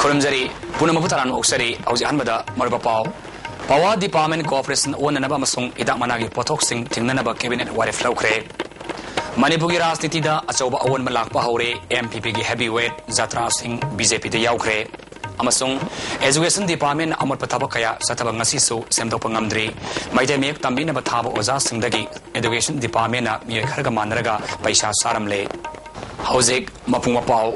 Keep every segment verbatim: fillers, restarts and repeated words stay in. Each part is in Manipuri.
ꯈꯨꯔꯨꯝꯖꯔꯤ꯫ ꯄꯨꯝꯅꯃꯛꯄꯨ ꯇꯔꯥꯝꯅ ꯑꯣꯛꯆꯔꯤ꯫ ꯍꯧꯖꯤꯛ ꯑꯍꯥꯟꯕꯗ ꯃꯔꯨꯞ ꯄꯥꯎ꯫ Power Department Cooperation ꯑꯣꯟꯅꯅꯕ ꯑꯃꯁꯨꯡ ꯍꯤꯗꯥꯛ ꯃꯅꯥꯒꯤ ꯄꯣꯠꯊꯣꯛꯁꯤꯡ ꯊꯤꯡꯅꯅꯕ Cabinet ꯋꯥꯔꯦꯞ ꯂꯧꯈ꯭ꯔꯦ꯫ ꯃꯅꯤꯄꯨꯔꯒꯤ ꯔꯥꯖꯅꯤꯇꯤꯗ ꯑꯆꯧꯕ ꯑꯑꯣꯟꯕ ꯂꯥꯛꯄ ꯍꯧꯔꯦ꯫ M P P ꯒꯤ heavyweight ꯖꯇ꯭ꯔꯥꯁꯤꯡ B J P ꯗ ꯌꯥꯎꯈ꯭ꯔꯦ꯫ ꯑꯃꯁꯨꯡ Education Department ꯑꯃꯣꯠꯄ ꯊꯕꯛ ꯀꯌꯥ ꯆꯠꯊꯕ ꯉꯁꯤꯁꯨ ꯁꯦꯝꯗꯣꯛꯄ ꯉꯝꯗ꯭ꯔꯤ꯫ ꯃꯩꯇꯩ ꯃꯌꯦꯛ ꯇꯝꯕꯤꯅꯕ ꯊꯥꯕ ꯑꯣꯖꯥꯁꯤꯡꯗꯒꯤ Education Department ꯅ ꯃꯤꯑꯣꯏ ꯈꯔꯒ ꯃꯥꯟꯅꯔꯒ ꯄꯩꯁꯥ ꯆꯥꯔꯝꯂꯦ꯫ ꯍꯧꯖꯤꯛ ꯃꯄꯨꯡ ꯃꯄꯥꯎ꯫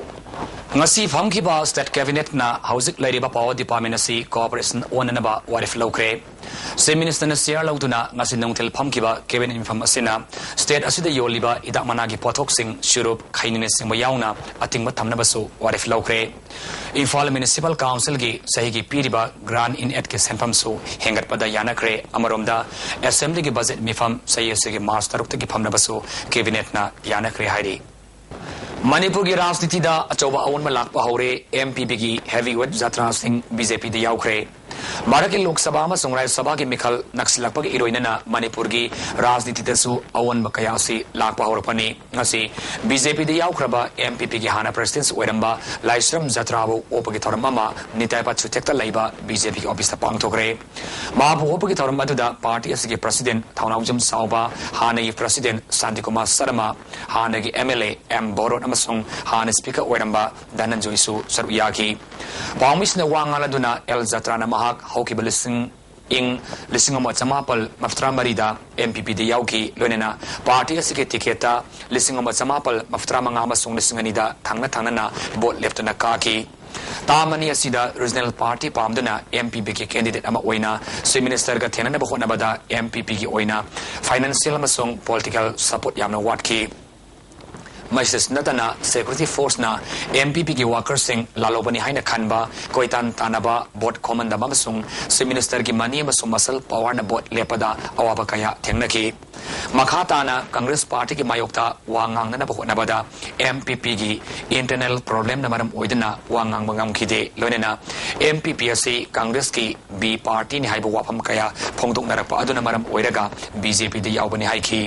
ꯉꯁꯤ ꯐꯝꯈꯤꯕ State Cabinet ꯅ ꯍꯧꯖꯤꯛ ꯂꯩꯔꯤꯕ Power Department ꯑꯁꯤ Cooperation ꯑꯣꯟꯅꯅꯕ ꯋꯥꯔꯦꯞ ꯂꯧꯈ꯭ꯔꯦ꯫ Chief Minister ꯅ chair ꯂꯧꯗꯨꯅ ꯉꯁꯤ ꯅꯨꯡꯊꯤꯜ ꯐꯝꯈꯤꯕ Cabinet ꯃꯤꯐꯝ ꯑꯁꯤꯅ state ꯑꯁꯤꯗ ꯌꯣꯜꯂꯤꯕ ꯍꯤꯗꯥꯛ ꯃꯅꯥꯒꯤ ꯄꯣꯠꯊꯣꯛꯁꯤꯡ, ꯆꯨꯔꯨꯞ, ꯈꯩꯅꯤꯅꯆꯤꯡꯕ ꯌꯥꯎꯅ ꯑꯊꯤꯡꯕ ꯊꯝꯅꯕꯁꯨ ꯋꯥꯔꯦꯞ ꯂꯧꯈ꯭ꯔꯦ꯫ ꯏꯝꯐꯥꯜ Municipal Council ꯒꯤ ꯆꯍꯤꯒꯤ ꯄꯤꯔꯤꯕ grant in aid ꯀꯤ ꯁꯦꯟꯐꯝꯁꯨ ꯍꯦꯟꯒꯠꯄꯗ ꯌꯥꯅꯈ꯭ꯔꯦ꯫ ꯑꯃꯔꯣꯝꯗ, Assembly ꯒꯤ budget ꯃꯤꯐꯝ ꯆꯍꯤ ꯑꯁꯤꯒꯤ March ꯇꯔꯨꯛꯇꯒꯤ ꯐꯝꯅꯕꯁꯨ Cabinet ꯅ ꯌꯥꯅꯈ꯭ꯔꯦ ꯍꯥꯏꯔꯤ꯫ ꯃꯅꯤꯄꯨꯔꯒꯤ ꯔꯥꯖꯅꯤꯇꯤꯗ ꯑꯆꯧꯕ ꯑꯑꯣꯟꯕ ꯂꯥꯛꯄ ꯍꯧꯔꯦ꯫ M P P ꯒꯤ heavyweight ꯖꯇ꯭ꯔꯥꯁꯤꯡ B J P ꯗ ꯌꯥꯎꯈ꯭ꯔꯦ꯫ ꯚꯥꯔꯠꯀꯤ ꯂꯣꯛ ꯁꯚꯥ ꯑꯃꯁꯨꯡ ꯔꯥꯖ꯭ꯌ ꯁꯚꯥꯒꯤ ꯃꯤꯈꯜ ꯅꯛꯁꯤꯜꯂꯛꯄꯒ ꯏꯔꯣꯏꯅꯅ ꯃꯅꯤꯄꯨꯔꯒꯤ ꯔꯥꯖꯅꯤꯇꯤꯗꯁꯨ ꯑꯑꯣꯟꯕ ꯀꯌꯥ ꯑꯁꯤ ꯂꯥꯛꯄ ꯍꯧꯔꯛꯄꯅꯤ꯫ ꯉꯁꯤ B J P ꯗ ꯌꯥꯎꯈ꯭ꯔꯕ M P P ꯒꯤ ꯍꯥꯟꯅ President ꯑꯣꯏꯔꯝꯕ ꯂꯥꯏꯁ꯭ꯔꯝ ꯖꯇ꯭ꯔꯥꯕꯨ ꯑꯣꯛꯄꯒꯤ ꯊꯧꯔꯝ ꯑꯃ ꯅꯤꯇꯥꯏ ꯄꯥꯠꯁꯨ ꯊꯦꯛꯇ ꯂꯩꯕ B J P ꯒꯤ office ꯇ ꯄꯥꯡꯊꯣꯛꯈ꯭ꯔꯦ꯫ ꯃꯍꯥꯛꯄꯨ ꯑꯣꯛꯄꯒꯤ ꯊꯧꯔꯝ ꯑꯗꯨꯗ party ꯑꯁꯤꯒꯤ President ꯊꯧꯅꯥꯎꯖꯝ ꯆꯥꯎꯕ, ꯍꯥꯟꯅꯒꯤ President ꯁꯥꯟꯇꯤꯀꯨꯃꯥꯔ ꯁꯔꯃ, ꯍꯥꯟꯅꯒꯤ M L A M ꯕꯣꯔꯣꯠ ꯑꯃꯁꯨꯡ ꯍꯥꯟꯅ Speaker ꯑꯣꯏꯔꯝꯕ ꯙꯅꯟꯖꯣꯏꯁꯨ ꯁꯔꯨꯛ ꯌꯥꯈꯤ꯫ ꯄꯥꯎꯃꯤꯁꯤꯡꯅ ꯋꯥ ꯉꯥꯡꯂꯗꯨꯅ ꯑꯦꯜ ꯖꯇ꯭ꯔꯥꯅ ꯃꯍꯥꯛ ꯍꯧꯈꯤꯕ ꯂꯤꯁꯤꯡ, ꯏꯪ ꯂꯤꯁꯤꯡ ꯑꯃ ꯆꯃꯥꯄꯜ ꯃꯧꯗ꯭ꯔꯥ ꯃꯔꯤꯗ M P P ꯗ ꯌꯥꯎꯈꯤ꯫ ꯂꯣꯏꯅꯅ party ꯑꯁꯤꯒꯤ ticket ꯇ ꯂꯤꯁꯤꯡ ꯑꯃ ꯆꯃꯥꯄꯜ ꯃꯧꯗ꯭ꯔꯥ ꯃꯉꯥ ꯑꯃꯁꯨꯡ ꯂꯤꯁꯤꯡ ꯑꯅꯤꯗ ꯊꯪꯅ ꯊꯪꯅꯅ vote ꯂꯦꯞꯇꯨꯅ ꯀꯥꯈꯤ꯫ Term ꯑꯅꯤ ꯑꯁꯤꯗ regional party ꯄꯥꯝꯗꯨꯅ M P P ꯒꯤ candidate ꯑꯃ ꯑꯣꯏꯅ Chief Minister ꯒ ꯊꯦꯡꯅꯅꯕ ꯍꯣꯠꯅꯕꯗ M P P ꯒꯤ ꯑꯣꯏꯅ financial ꯑꯃꯁꯨꯡ political support ꯌꯥꯝꯅ ꯋꯥꯠꯈꯤ꯫ ꯃꯁꯤꯗꯁꯨ ꯅꯠꯇꯅ, security force ꯅ M P P ꯒꯤ worker ꯁꯤꯡ ꯂꯥꯜꯍꯧꯕꯅꯤ ꯍꯥꯏꯅ ꯈꯟꯕ, ꯀꯣꯏꯇꯥꯟ ꯇꯥꯟꯅꯕ, vote ꯈꯣꯝꯍꯟꯗꯕ ꯑꯃꯁꯨꯡ Chief Minister ꯒꯤ money ꯑꯃꯁꯨꯡ muscle power ꯅ vote ꯂꯦꯞꯄꯗ ꯑꯋꯥꯕ ꯀꯌꯥ ꯊꯦꯡꯅꯈꯤ꯫ ꯃꯈꯥ ꯇꯥꯅ Congress party ꯒꯤ ꯃꯥꯌꯣꯛꯇ ꯋꯥ ꯉꯥꯡꯅꯅꯕ ꯍꯣꯠꯅꯕꯗ M P P ꯒꯤ internal problem ꯅ ꯃꯔꯝ ꯑꯣꯏꯗꯨꯅ ꯋꯥ ꯉꯥꯡꯕ ꯉꯝꯈꯤꯗꯦ꯫ ꯂꯣꯏꯅꯅ M P P ꯑꯁꯤ Congress ꯀꯤ B party ꯅꯤ ꯍꯥꯏꯕ ꯋꯥꯐꯝ ꯀꯌꯥ ꯐꯣꯡꯗꯣꯛꯅꯔꯛꯄ ꯑꯗꯨꯅ ꯃꯔꯝ ꯑꯣꯏꯔꯒ B J P ꯗ ꯌꯥꯎꯕꯅꯤ ꯍꯥꯏꯈꯤ꯫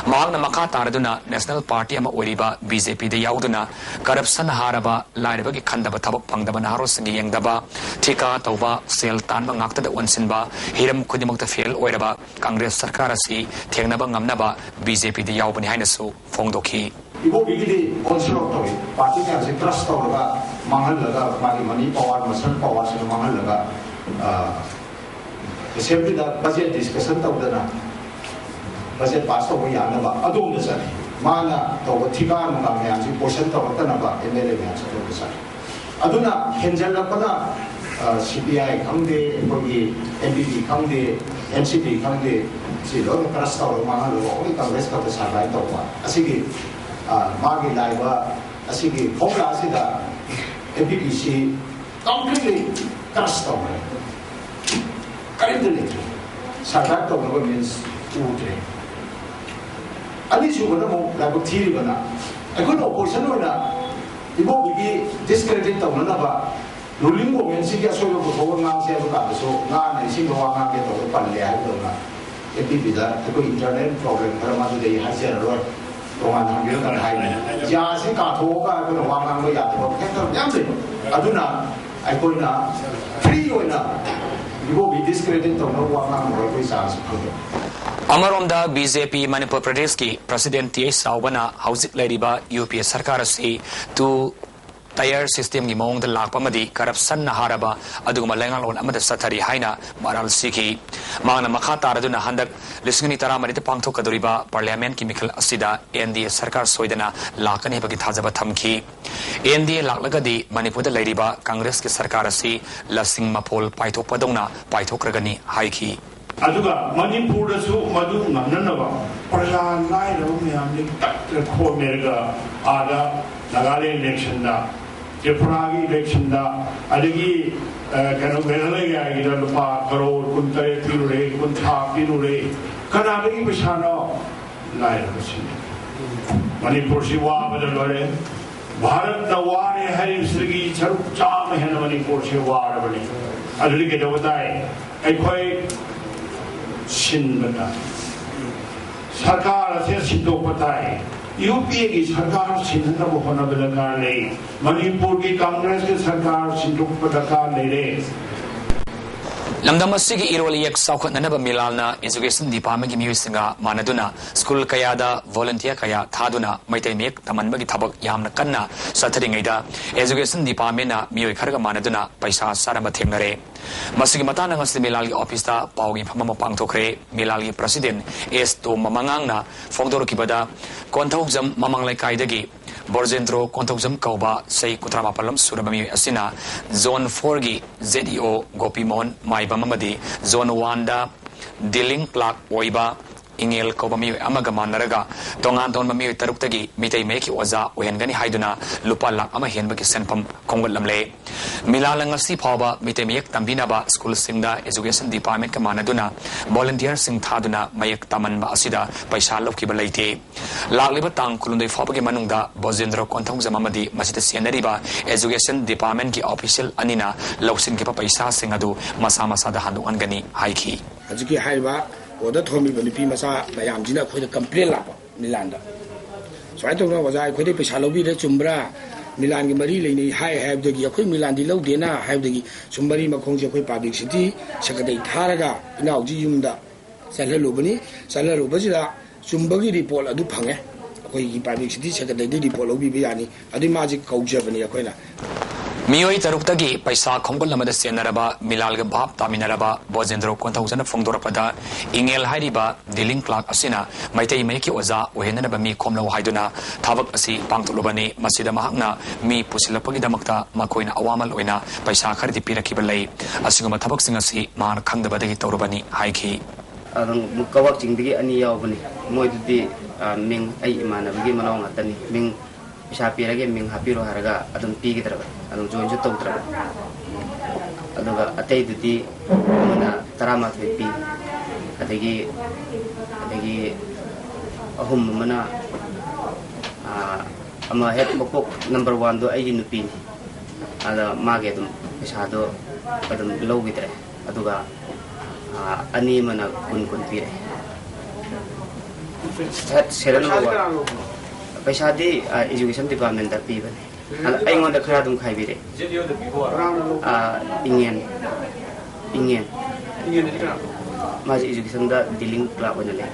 ꯃꯍꯥꯛꯅ ꯃꯈꯥ ꯇꯥꯔꯗꯨꯅ national party ꯑꯃ ꯑꯣꯏꯔꯤꯕ ꯕꯤ ꯖꯦ ꯄꯤꯗ ꯌꯥꯎꯗꯨꯅ ꯀꯔꯞꯁꯟ ꯍꯥꯔꯕ, ꯂꯥꯏꯔꯕꯒꯤ ꯈꯟꯗꯕ, ꯊꯕꯛ ꯐꯪꯗꯕ, ꯅꯍꯥꯔꯣꯜꯁꯤꯡꯒꯤ ꯌꯦꯡꯗꯕ, ꯊꯤꯀꯥ ꯇꯧꯕ, ꯁꯦꯜ ꯇꯥꯟꯕ ꯉꯥꯛꯇꯗ ꯑꯣꯟꯁꯤꯟꯕ, ꯍꯤꯔꯝ ꯈꯨꯗꯤꯡꯃꯛꯇ ꯐꯦꯜ ꯑꯣꯏꯔꯕ ꯀꯪꯒ꯭ꯔꯦꯁ ꯁꯔꯀꯥꯔ ꯑꯁꯤ ꯊꯦꯡꯅꯕ ꯉꯝꯅꯕ ꯕꯤ ꯖꯦ ꯄꯤꯗ ꯌꯥꯎꯕꯅꯤ ꯍꯥꯏꯅꯁꯨ ꯐꯣꯡꯗꯣꯛꯈꯤ꯫ ꯏꯕꯣꯕꯤꯒꯤꯗꯤ ꯑꯣꯟꯁꯤꯂꯣꯞ ꯇꯧꯏ꯫ ꯄꯥꯔꯇꯤ ꯃꯌꯥꯝꯁꯦ ꯀ꯭ꯔꯁ ꯇꯧꯔꯒ ꯃꯥꯡꯍꯜꯂꯒ ꯃꯥꯒꯤ ꯃꯅꯤ ꯄꯋꯥꯔ, ꯃꯁꯜ ꯄꯋꯥꯔꯁꯤꯅ ꯃꯥꯡꯍꯜꯂꯒ, ꯑ, ꯑꯦꯁꯦꯝꯕ꯭ꯂꯤꯗ ꯕꯖꯦꯠ ꯗꯤꯁꯀꯁꯟ ꯇꯧꯗꯅ ꯕꯖꯦꯠ ꯄꯥꯁ ꯇꯧꯕ ꯌꯥꯅꯕ ꯑꯗꯣꯝꯗ ꯆꯠꯂꯤ꯫ ꯃꯥꯅ ꯇꯧꯕ ꯊꯤꯀꯥ ꯅꯨꯡꯀꯥ ꯃꯌꯥꯝꯁꯤ ꯄꯣꯏꯁꯟ ꯇꯧꯔꯛꯇꯅꯕ ꯑꯦꯝ ꯑꯦꯜ ꯑꯦ ꯃꯌꯥꯝꯁꯦ ꯑꯗꯣꯝꯗ ꯆꯠꯂꯤ꯫ ꯑꯗꯨꯅ ꯍꯦꯟꯖꯜꯂꯛꯄꯅ, ꯑ, ꯁꯤ ꯄꯤ ꯑꯥꯏ ꯈꯪꯗꯦ, ꯑꯩꯈꯣꯏꯒꯤ ꯑꯦꯟ ꯄꯤ ꯄꯤ ꯈꯪꯗꯦ, ꯑꯦꯟ ꯁꯤ ꯄꯤ ꯈꯪꯗꯦ, ꯁꯤ ꯂꯣꯏꯅ ꯀ꯭ꯔꯁ ꯇꯧꯔꯒ ꯃꯥꯡꯍꯜꯂꯒ ꯑꯣꯡꯂꯤ ꯀꯪꯒ꯭ꯔꯦꯁ ꯈꯛꯇ ꯁꯔꯚꯥꯏꯚ ꯇꯧꯕ꯫ ꯑꯁꯤꯒꯤ, ꯑ, ꯃꯥꯒꯤ ꯂꯥꯛꯏꯕ ꯑꯁꯤꯒꯤ ꯐꯣꯔꯃꯨꯂꯥ ꯑꯁꯤꯗ ꯑꯦꯟ ꯄꯤ ꯄꯤ ꯁꯤ ꯀꯝꯄ꯭ꯂꯤꯠꯂꯤ ꯀ꯭ꯔꯁ ꯇꯧꯈ꯭ꯔꯦ꯫ ꯀꯔꯤꯝꯇ ꯂꯩꯇ꯭ꯔꯦ꯫ ꯁꯔꯚꯥꯏꯚ ꯇꯧꯅꯕ ꯃꯤꯟꯁ ꯎꯗ꯭ꯔꯦ꯫ ꯑꯅꯤꯁꯨꯕꯅ ꯑꯃꯨꯛ ꯂꯥꯏꯕꯛ ꯊꯤꯔꯤꯕꯅ ꯑꯩꯈꯣꯏꯅ ꯑꯣꯄꯣꯖꯤꯁꯟ ꯑꯣꯏꯅ ꯏꯕꯣꯕꯤꯒꯤ ꯗꯤꯁꯀ꯭ꯔꯦꯗꯤꯠ ꯇꯧꯅꯅꯕ ꯔꯨꯂꯤꯡ ꯒꯣꯔꯃꯦꯟꯁꯤꯒꯤ ꯑꯁꯣꯏꯕ ꯄꯨꯊꯣꯛꯑꯒ ꯉꯥꯡꯁꯦ ꯍꯥꯏꯕ ꯀꯥꯟꯗꯁꯨ ꯉꯥꯅ ꯏꯁꯤꯡꯗ ꯋꯥ ꯉꯥꯡꯒꯦ ꯇꯧꯕ ꯄꯜꯂꯦ ꯍꯥꯏꯕꯗꯧꯅ ꯑꯦꯟ ꯄꯤ ꯄꯤꯗ ꯑꯩꯈꯣꯏ ꯏꯟꯇꯔꯅꯦꯜ ꯄ꯭ꯔꯣꯕ꯭ꯂꯦꯝ ꯈꯔ ꯃꯗꯨꯗꯤ ꯑꯩ ꯍꯥꯏꯖꯔꯔꯣꯏ꯫ ꯇꯣꯉꯥꯟꯅ ꯍꯪꯕꯤꯔꯛꯀꯅꯤ ꯍꯥꯏꯕꯅꯤ꯫ ꯌꯥꯁꯤ ꯀꯥꯊꯣꯛꯑꯒ ꯑꯩꯈꯣꯏꯅ ꯋꯥ ꯉꯥꯡꯕ ꯌꯥꯗꯕ ꯐꯦꯛꯇꯔ ꯃꯌꯥꯝ ꯂꯩ꯫ ꯑꯗꯨꯅ ꯑꯩꯈꯣꯏꯅ ꯐ꯭ꯔꯤ ꯑꯣꯏꯅ ꯏꯕꯣꯕꯤ ꯗꯤꯁꯀ꯭ꯔꯦꯗꯤꯠ ꯇꯧꯅꯕ ꯋꯥ ꯉꯥꯡꯅꯕ ꯑꯩꯈꯣꯏ ꯆꯥꯟꯁ ꯐꯪꯗꯦ꯫ ꯑꯃꯔꯣꯝꯗ ꯕꯤ ꯖꯦ ꯄꯤ ꯃꯅꯤꯄꯨꯔ ꯄ꯭ꯔꯗꯦꯁꯀꯤ ꯄ꯭ꯔꯁꯤꯗꯦꯟ ꯇꯤ ꯑꯩꯆ ꯆꯥꯎꯕꯅ ꯍꯧꯖꯤꯛ ꯂꯩꯔꯤꯕ ꯌꯨ ꯄꯤ ꯑꯦ ꯁꯔꯀꯥꯔ ꯑꯁꯤ ꯇꯨ ꯇꯌꯔ ꯁꯤꯁꯇꯦꯝꯒꯤ ꯃꯑꯣꯡꯗ ꯂꯥꯛꯄ ꯑꯃꯗꯤ ꯀꯔꯞꯁꯟꯅ ꯍꯥꯔꯕ ꯑꯗꯨꯒꯨꯝꯕ ꯂꯩꯉꯥꯛꯂꯣꯟ ꯑꯃꯗ ꯆꯠꯊꯔꯤ ꯍꯥꯏꯅ ꯃꯔꯥꯜ ꯁꯤꯈꯤ꯫ ꯃꯍꯥꯛꯅ ꯃꯈꯥ ꯇꯥꯔꯗꯨꯅ ꯍꯟꯗꯛ ꯂꯤꯁꯤꯡ ꯑꯅꯤ ꯇꯔꯥꯃꯔꯤꯗ ꯄꯥꯡꯊꯣꯛꯀꯗꯧꯔꯤꯕ ꯄꯥꯔꯂꯤꯌꯥꯃꯦꯟꯠꯀꯤ ꯃꯤꯈꯜ ꯑꯁꯤꯗ ꯑꯦꯟ ꯗꯤ ꯑꯦ ꯁꯔꯀꯥꯔ ꯁꯣꯏꯗꯅ ꯂꯥꯛꯀꯅꯤ ꯍꯥꯏꯕꯒꯤ ꯊꯥꯖꯕ ꯊꯝꯈꯤ꯫ ꯑꯦꯟ ꯗꯤ ꯑꯦ ꯂꯥꯛꯂꯒꯗꯤ ꯃꯅꯤꯄꯨꯔꯗ ꯂꯩꯔꯤꯕ ꯀꯪꯒ꯭ꯔꯦꯁꯀꯤ ꯁꯔꯀꯥꯔ ꯑꯁꯤ ꯂꯁꯤꯡ ꯃꯐꯣꯜ ꯄꯥꯏꯊꯣꯛꯄꯗꯧꯅ ꯄꯥꯏꯊꯣꯛꯈ꯭ꯔꯒꯅꯤ ꯍꯥꯏꯈꯤ꯫ ꯑꯗꯨꯒ ꯃꯅꯤꯄꯨꯔꯗꯁꯨ ꯃꯗꯨ ꯉꯝꯅꯅꯕ ꯄ꯭ꯔꯖꯥ ꯂꯥꯏꯔꯕ ꯃꯌꯥꯝꯗꯒꯤ ꯇꯛꯇꯅ ꯈꯣꯝꯃꯦꯔꯒ ꯑꯥꯗ ꯅꯥꯒꯥꯂꯦꯟ ꯏꯂꯦꯛꯁꯟꯗ, ꯇ꯭ꯔꯤꯄꯨꯔꯥꯒꯤ ꯏꯂꯦꯛꯁꯟꯗ, ꯑꯗꯒꯤ, ꯑ, ꯀꯩꯅꯣ, ꯃꯦꯘꯥꯂꯌꯥꯒꯤꯗ ꯂꯨꯄꯥ ꯀꯔꯣꯔ ꯀꯨꯟꯇꯔꯦꯠ ꯄꯤꯔꯨꯔꯦ, ꯀꯨꯟꯊ꯭ꯔꯥ ꯄꯤꯔꯨꯔꯦ꯫ ꯀꯅꯥꯗꯒꯤ ꯄꯩꯁꯥꯅꯣ? ꯂꯥꯏꯔꯕꯁꯤꯡ꯫ ꯃꯅꯤꯄꯨꯔꯁꯤ ꯋꯥꯕꯗ ꯂꯣꯏꯔꯦ꯫ ꯚꯥꯔꯠꯅ ꯋꯥꯔꯦ ꯍꯥꯏꯔꯤꯕꯁꯤꯗꯒꯤ ꯁꯔꯨꯛ ꯆꯥꯝꯃ ꯍꯦꯟꯅ ꯃꯅꯤꯄꯨꯔꯁꯤ ꯋꯥꯔꯕꯅꯤ꯫ ꯑꯗꯨꯗꯤ ꯀꯩꯗꯧꯕ ꯇꯥꯏ? ꯑꯩꯈꯣꯏ ꯁꯤꯟꯕ ꯇꯥꯏ꯫ ꯁꯔꯀꯥꯔ ꯑꯁꯦ ꯁꯤꯟꯗꯣꯛꯄ ꯇꯥꯏ꯫ ꯌꯨ ꯄꯤ ꯑꯦꯒꯤ ꯁꯔꯀꯥꯔ ꯁꯤꯟꯅꯅꯕ ꯍꯣꯠꯅꯕ ꯗꯔꯀꯥꯔ ꯂꯩ꯫ ꯃꯅꯤꯄꯨꯔꯒꯤ ꯀꯪꯒ꯭ꯔꯦꯁꯀꯤ ꯁꯔꯀꯥꯔ ꯁꯤꯟꯗꯣꯛꯄ ꯗꯔꯀꯥꯔ ꯂꯩꯔꯦ꯫ ꯂꯝꯗꯝ ꯑꯁꯤꯒꯤ ꯏꯔꯣꯜ ꯏꯌꯦꯛ ꯆꯥꯎꯈꯠꯅꯅꯕ ꯃꯤꯂꯥꯜꯅ education departmentꯀꯤ ꯃꯤꯑꯣꯏꯁꯤꯡꯒ ꯃꯥꯟꯅꯗꯨꯅ school ꯀꯌꯥꯗ volunteer ꯀꯌꯥ ꯊꯥꯗꯨꯅ ꯃꯩꯇꯩ ꯃꯌꯦꯛ ꯇꯝꯍꯟꯕꯒꯤ ꯊꯕꯛ ꯌꯥꯝꯅ ꯀꯟꯅ ꯆꯠꯊꯔꯤꯉꯩꯗ education departmentꯅ ꯃꯤꯑꯣꯏ ꯈꯔꯒ ꯃꯥꯟꯅꯗꯨꯅ ꯄꯩꯁꯥ ꯆꯥꯔꯝꯕ ꯊꯦꯡꯅꯔꯦ꯫ ꯃꯁꯤꯒꯤ ꯃꯇꯥꯡꯗ ꯉꯁꯤ ꯃꯤꯂꯥꯜꯒꯤ officeꯇ ꯄꯥꯎꯒꯤ ꯃꯤꯐꯝ ꯑꯃ ꯄꯥꯡꯊꯣꯛꯈ꯭ꯔꯦ꯫ ꯃꯤꯂꯥꯜꯒꯤ president ꯑꯦꯁ ꯇꯣꯝꯕ ꯃꯉꯥꯡꯅ ꯐꯣꯡꯗꯣꯔꯛꯈꯤꯕꯗ, ꯀꯣꯟꯊꯧꯖꯝ ꯃꯃꯥꯡ ꯂꯩꯀꯥꯏꯗꯒꯤ ꯕ꯭ꯔꯖꯦꯟꯗ꯭ꯔꯣ ꯀꯣꯟꯊꯧꯖꯝ ꯀꯧꯕ ꯆꯍꯤ ꯀꯨꯟꯊ꯭ꯔꯥ ꯃꯥꯄꯜ ꯂꯣꯝ ꯁꯨꯔꯕ ꯃꯤꯑꯣꯏ ꯑꯁꯤꯅ Zone fourꯒꯤ Z E O ꯒꯣꯄꯤꯃꯣꯍꯟ ꯃꯥꯏꯕꯝ ꯑꯃꯗꯤ Zone oneꯗ dealing clerk ꯑꯣꯏꯕ ꯏꯉꯦꯜ ꯀꯧꯕ ꯃꯤꯑꯣꯏ ꯑꯃꯒ ꯃꯥꯟꯅꯔꯒ ꯇꯣꯉꯥꯟ ꯇꯣꯉꯥꯟꯕ ꯃꯤꯑꯣꯏ ꯇꯔꯨꯛꯇꯒꯤ ꯃꯤꯇꯩ ꯃꯌꯦꯛꯀꯤ ꯑꯣꯖꯥ ꯑꯣꯏꯍꯟꯒꯅꯤ ꯍꯥꯏꯗꯨꯅ ꯂꯨꯄꯥ ꯂꯥꯈ ꯑꯃ ꯍꯦꯟꯕꯒꯤ ꯁꯦꯟꯐꯝ ꯈꯣꯝꯒꯠꯂꯝꯂꯦ꯫ ꯃꯤꯂꯥꯜꯅ ꯉꯁꯤ ꯐꯥꯎꯕ ꯃꯤꯇꯩ ꯃꯌꯦꯛ ꯇꯝꯕꯤꯅꯕ schoolꯁꯤꯡꯗ education departmentꯀ ꯃꯥꯟꯅꯗꯨꯅ volunteerꯁꯤꯡ ꯊꯥꯗꯨꯅ ꯃꯌꯦꯛ ꯇꯝꯍꯟꯕ ꯑꯁꯤꯗ ꯄꯩꯁꯥ ꯂꯧꯈꯤꯕ ꯂꯩꯇꯦ꯫ ꯂꯥꯛꯂꯤꯕ ꯇꯥꯡ ꯀꯨꯟꯍꯨꯝꯗꯣꯏ ꯐꯥꯎꯕꯒꯤ ꯃꯅꯨꯡꯗ ꯕꯣꯖꯦꯟꯗ꯭ꯔꯣ ꯀꯣꯟꯊꯧꯖꯝ ꯑꯃꯗꯤ ꯃꯁꯤꯗ ꯁꯦꯟꯅꯔꯤꯕ education departmentꯀꯤ official ꯑꯅꯤꯅ ꯂꯧꯁꯤꯟꯈꯤꯕ ꯄꯩꯁꯥꯁꯤꯡ ꯑꯗꯨ ꯃꯁꯥ ꯃꯁꯥꯗ ꯍꯟꯗꯣꯛꯍꯟꯒꯅꯤ ꯍꯥꯏꯈꯤ꯫ ꯍꯧꯖꯤꯛꯀꯤ ꯍꯥꯏꯔꯤꯕ order ꯊꯝꯃꯤꯕ ꯅꯨꯄꯤ ꯃꯆꯥ ꯃꯌꯥꯝꯁꯤꯅ ꯑꯩꯈꯣꯏꯗ complain ꯂꯥꯛꯄ ꯃꯤꯂꯥꯟꯗ꯫ ꯁꯨꯃꯥꯏꯅ ꯇꯧꯗꯅ ꯑꯣꯖꯥ ꯑꯩꯈꯣꯏꯗꯩ ꯄꯩꯁꯥ ꯂꯧꯕꯤꯔꯦ, ꯆꯨꯝꯕ꯭ꯔꯥ? ꯃꯤꯂꯥꯟꯒꯤ ꯃꯔꯤ ꯂꯩꯅꯩ ꯍꯥꯏ ꯍꯥꯏꯕꯗꯒꯤ ꯑꯩꯈꯣꯏ ꯃꯤꯂꯥꯟꯗꯤ ꯂꯧꯗꯦꯅ ꯍꯥꯏꯕꯗꯒꯤ ꯁꯨꯝ ꯃꯔꯤ ꯃꯈꯣꯡꯁꯦ ꯑꯩꯈꯣꯏ publicity secretary ꯊꯥꯔꯒ ꯏꯅꯥꯎꯁꯤ ꯌꯨꯝꯗ ꯆꯠꯍꯜꯂꯨꯕꯅꯤ꯫ ꯆꯠꯍꯜꯂꯨꯕꯁꯤꯗ ꯆꯨꯝꯕꯒꯤ report ꯑꯗꯨ ꯐꯪꯉꯦ꯫ ꯑꯩꯈꯣꯏꯒꯤ publicity secretaryꯗꯒꯤ report ꯂꯧꯕꯤꯕ ꯌꯥꯅꯤ꯫ ꯑꯗꯨꯏ ꯃꯥꯁꯤ ꯀꯧꯖꯕꯅꯤ ꯑꯩꯈꯣꯏꯅ꯫ ꯃꯤꯑꯣꯏ ꯇꯔꯨꯛꯇꯒꯤ ꯄꯩꯁꯥ ꯈꯣꯝꯒꯠꯂꯝꯕꯗ ꯆꯦꯟꯅꯔꯕ ꯃꯤꯂꯥꯜꯒ ꯚꯥꯞ ꯇꯥꯃꯤꯟꯅꯔꯕ ꯕꯣꯖꯦꯟꯗ꯭ꯔꯣ ꯀꯣꯟꯊꯧꯖꯅ ꯐꯣꯡꯗꯣꯔꯛꯄꯗ, ꯏꯉꯦꯜ ꯍꯥꯏꯔꯤꯕ dealing clerk ꯑꯁꯤꯅ ꯃꯩꯇꯩ ꯃꯌꯦꯛꯀꯤ ꯑꯣꯖꯥ ꯑꯣꯏꯍꯟꯅꯅꯕ ꯃꯤ ꯈꯣꯝꯂꯧ ꯍꯥꯏꯗꯨꯅ ꯊꯕꯛ ꯑꯁꯤ ꯄꯥꯡꯊꯣꯛꯂꯨꯕꯅꯤ꯫ ꯃꯁꯤꯗ ꯃꯍꯥꯛꯅ ꯃꯤ ꯄꯨꯁꯤꯜꯂꯛꯄꯒꯤꯗꯃꯛꯇ ꯃꯈꯣꯏꯅ ꯑꯋꯥꯃꯜ ꯑꯣꯏꯅ ꯄꯩꯁꯥ ꯈꯔꯗꯤ ꯄꯤꯔꯛꯈꯤꯕ ꯂꯩ꯫ ꯑꯁꯤꯒꯨꯝꯕ ꯊꯕꯛꯁꯤꯡ ꯑꯁꯤ ꯃꯍꯥꯛꯅ ꯈꯪꯗꯕꯗꯒꯤ ꯇꯧꯔꯨꯕꯅꯤ ꯍꯥꯏꯈꯤ꯫ ꯑꯗꯨꯝ ꯀꯛꯋꯥꯛ ꯆꯤꯡꯗꯒꯤ ꯑꯅꯤ ꯌꯥꯎꯕꯅꯤ꯫ ꯃꯣꯏꯗꯨꯗꯤ, ꯑ, ꯃꯤꯡ ꯑꯩ ꯏꯃꯥꯟꯅꯕꯒꯤ ꯃꯅꯥꯎ ꯉꯥꯛꯇꯅꯤ꯫ ꯃꯤꯡ ꯄꯩꯁꯥ ꯄꯤꯔꯒꯦ, ꯃꯤꯡ ꯍꯥꯞꯄꯤꯔꯣ ꯍꯥꯏꯔꯒ ꯑꯗꯨꯝ ꯄꯤꯈꯤꯗ꯭ꯔꯕ, ꯑꯗꯨꯝ joinꯁꯨ ꯇꯧꯗ꯭ꯔꯕ꯫ ꯑꯗꯨꯒ ꯑꯇꯩꯗꯨꯗꯤ ꯑꯃꯅ ꯇꯔꯥꯃꯥꯊꯣꯏ ꯄꯤ, ꯑꯗꯒꯤ, ꯑꯗꯒꯤ ꯑꯍꯨꯝ ꯑꯃꯅ, ꯑ, ꯑꯃ ꯍꯦꯛ ꯃꯀꯣꯛ number oneꯗꯣ ꯑꯩꯒꯤ ꯅꯨꯄꯤꯅꯤ꯫ ꯑꯗ ꯃꯥꯒꯤ ꯑꯗꯨꯝ ꯄꯩꯁꯥꯗꯣ ꯑꯗꯨꯝ ꯂꯧꯈꯤꯗ꯭ꯔꯦ꯫ ꯑꯗꯨꯒ, ꯑ, ꯑꯅꯤ ꯑꯃꯅ ꯀꯨꯟ ꯀꯨꯟ ꯄꯤꯔꯦ꯫ Head serial number one꯫ ꯄꯩꯁꯥꯗꯤ ꯑꯦꯖꯨꯀꯦꯁꯟ ꯗꯤꯄꯥꯔꯠꯃꯦꯟꯇ ꯄꯤꯕꯅꯦ꯫ ꯑꯗ ꯑꯩꯉꯣꯟꯗ ꯈꯔ ꯑꯗꯨꯝ ꯈꯥꯏꯕꯤꯔꯛꯑꯦ꯫ ꯑꯥ, ꯏꯪꯉꯦꯟ꯫ ꯏꯪꯉꯦꯟ꯫ ꯃꯥꯁꯦ ꯏꯖꯨꯀꯦꯁꯟꯗ ꯗꯤꯂꯤꯡ ꯀ꯭ꯂꯥꯔꯛ ꯑꯣꯏꯅ ꯂꯩ꯫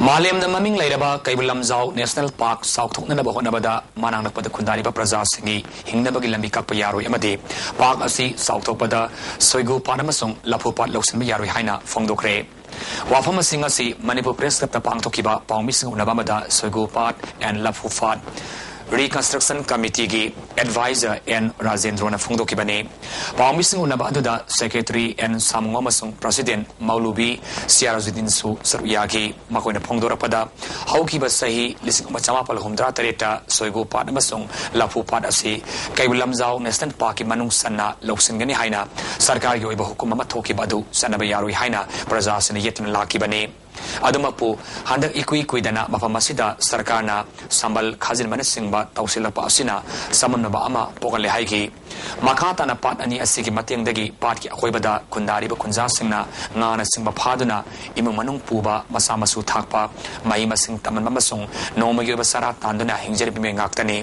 ꯃꯥꯂꯦꯝꯗ ꯃꯃꯤꯡ ꯂꯩꯔꯕ ꯀꯩꯕꯨꯜ ꯂꯝꯖꯥꯎ ꯅꯦꯁꯅꯦꯜ ꯄꯥꯔꯛ ꯆꯥꯎꯊꯣꯛꯅꯅꯕ ꯍꯣꯠꯅꯕꯗ ꯃꯅꯥꯛ ꯅꯛꯄꯗ ꯈꯨꯟꯗꯥꯔꯤꯕ ꯄ꯭ꯔꯖꯥꯁꯤꯡꯒꯤ ꯍꯤꯡꯅꯕꯒꯤ ꯂꯝꯕꯤ ꯀꯛꯄ ꯌꯥꯔꯣꯏ ꯑꯃꯗꯤ ꯄꯥꯔꯛ ꯑꯁꯤ ꯆꯥꯎꯊꯣꯛꯄꯗ ꯁꯣꯏꯒꯨ ꯄꯥꯠ ꯑꯃꯁꯨꯡ ꯂꯐꯨ ꯄꯥꯠ ꯂꯧꯁꯤꯟꯕ ꯌꯥꯔꯣꯏ ꯍꯥꯏꯅ ꯐꯣꯡꯗꯣꯛꯈ꯭ꯔꯦ꯫ ꯋꯥꯐꯝ ꯑꯁꯤꯡ ꯑꯁꯤ ꯃꯅꯤꯄꯨꯔ ꯄ꯭ꯔꯦꯁ ꯀ꯭ꯂꯕꯇ ꯄꯥꯡꯊꯣꯛꯈꯤꯕ ꯄꯥꯎꯃꯤꯁꯤꯡ ꯎꯅꯕ ꯑꯃꯗ ꯁꯣꯏꯒꯨ ꯄꯥꯠ ꯑꯦꯟ ꯂꯐꯨ ꯄꯥꯠ ꯔꯤꯀꯟꯁꯇ꯭ꯔꯛꯁꯟ ꯀꯃꯤꯇꯤꯒꯤ ꯑꯦꯗꯚꯥꯏꯖꯔ ꯑꯦꯟ ꯔꯥꯖꯦꯟꯗ꯭ꯔꯣꯅ ꯐꯣꯡꯗꯣꯛꯈꯤꯕꯅꯤ꯫ ꯄꯥꯎꯃꯤꯁꯤꯡ ꯎꯅꯕ ꯑꯗꯨꯗ ꯁꯦꯀ꯭ꯔꯦꯇꯔꯤ ꯑꯦꯟ ꯁꯥꯃꯨꯉꯣ ꯑꯃꯁꯨꯡ ꯄ꯭ꯔꯁꯤꯗꯦꯟ ꯃꯧꯂꯨꯕꯤ ꯁꯤꯌꯥꯔꯖꯨꯗꯤꯟꯁꯨ ꯁꯔꯨꯛ ꯌꯥꯈꯤ꯫ ꯃꯈꯣꯏꯅ ꯐꯣꯡꯗꯣꯔꯛꯄꯗ, ꯍꯧꯈꯤꯕ ꯆꯍꯤ ꯂꯤꯁꯤꯡ ꯑꯃ ꯆꯃꯥꯄꯜ ꯍꯨꯝꯗ꯭ꯔꯥ ꯇꯔꯦꯠꯇ ꯁꯣꯏꯒꯨ ꯄꯥꯠ ꯑꯃꯁꯨꯡ ꯂꯐꯨ ꯄꯥꯠ ꯑꯁꯤ ꯀꯩꯕꯨꯜ ꯂꯝꯖꯥꯎ ꯅꯦꯁꯅꯦꯜ ꯄꯥꯔꯛꯀꯤ ꯃꯅꯨꯡ ꯆꯟꯅ ꯂꯧꯁꯤꯟꯒꯅꯤ ꯍꯥꯏꯅ ꯁꯔꯀꯥꯔꯒꯤ ꯑꯣꯏꯕ ꯍꯨꯀꯨꯝ ꯑꯃ ꯊꯣꯛꯈꯤꯕ ꯑꯗꯨ ꯆꯠꯅꯕ ꯌꯥꯔꯣꯏ ꯍꯥꯏꯅ ꯄ꯭ꯔꯖꯥꯁꯤꯡꯅ ꯌꯦꯠꯇꯨꯅ ꯂꯥꯛꯈꯤꯕꯅꯤ꯫ ꯑꯗꯨꯃꯛꯄꯨ, ꯍꯟꯗꯛ ꯏꯀꯨꯏ ꯀꯨꯏꯗꯅ ꯃꯐꯝ ꯑꯁꯤꯗ ꯁꯔꯀꯥꯔꯅ ꯁꯝꯕꯜ ꯈꯥꯖꯤꯟꯕꯅꯆꯤꯡꯕ ꯇꯧꯁꯤꯜꯂꯛꯄ ꯑꯁꯤꯅ ꯆꯃꯝꯅꯕ ꯑꯃ ꯄꯣꯛꯍꯜꯂꯦ ꯍꯥꯏꯈꯤ꯫ ꯃꯈꯥ ꯇꯥꯅ ꯄꯥꯠ ꯑꯅꯤ ꯑꯁꯤꯒꯤ ꯃꯇꯦꯡꯗꯒꯤ ꯄꯥꯠꯀꯤ ꯑꯀꯣꯏꯕꯗ ꯈꯨꯟꯗꯥꯔꯤꯕ ꯈꯨꯟꯖꯥꯁꯤꯡꯅ ꯉꯥꯅꯆꯤꯡꯕ ꯐꯥꯗꯨꯅ ꯏꯃꯨꯡ ꯃꯅꯨꯡ ꯄꯨꯕ, ꯃꯆꯥ ꯃꯁꯨ ꯊꯥꯛꯄ, ꯃꯍꯩ ꯃꯁꯤꯡ ꯇꯝꯍꯟꯕ ꯑꯃꯁꯨꯡ ꯅꯣꯡꯃꯒꯤ ꯑꯣꯏꯕ ꯆꯔꯥ ꯇꯥꯟꯗꯨꯅ ꯍꯤꯡꯖꯔꯤꯕ ꯃꯤꯑꯣꯏ ꯉꯥꯛꯇꯅꯤ꯫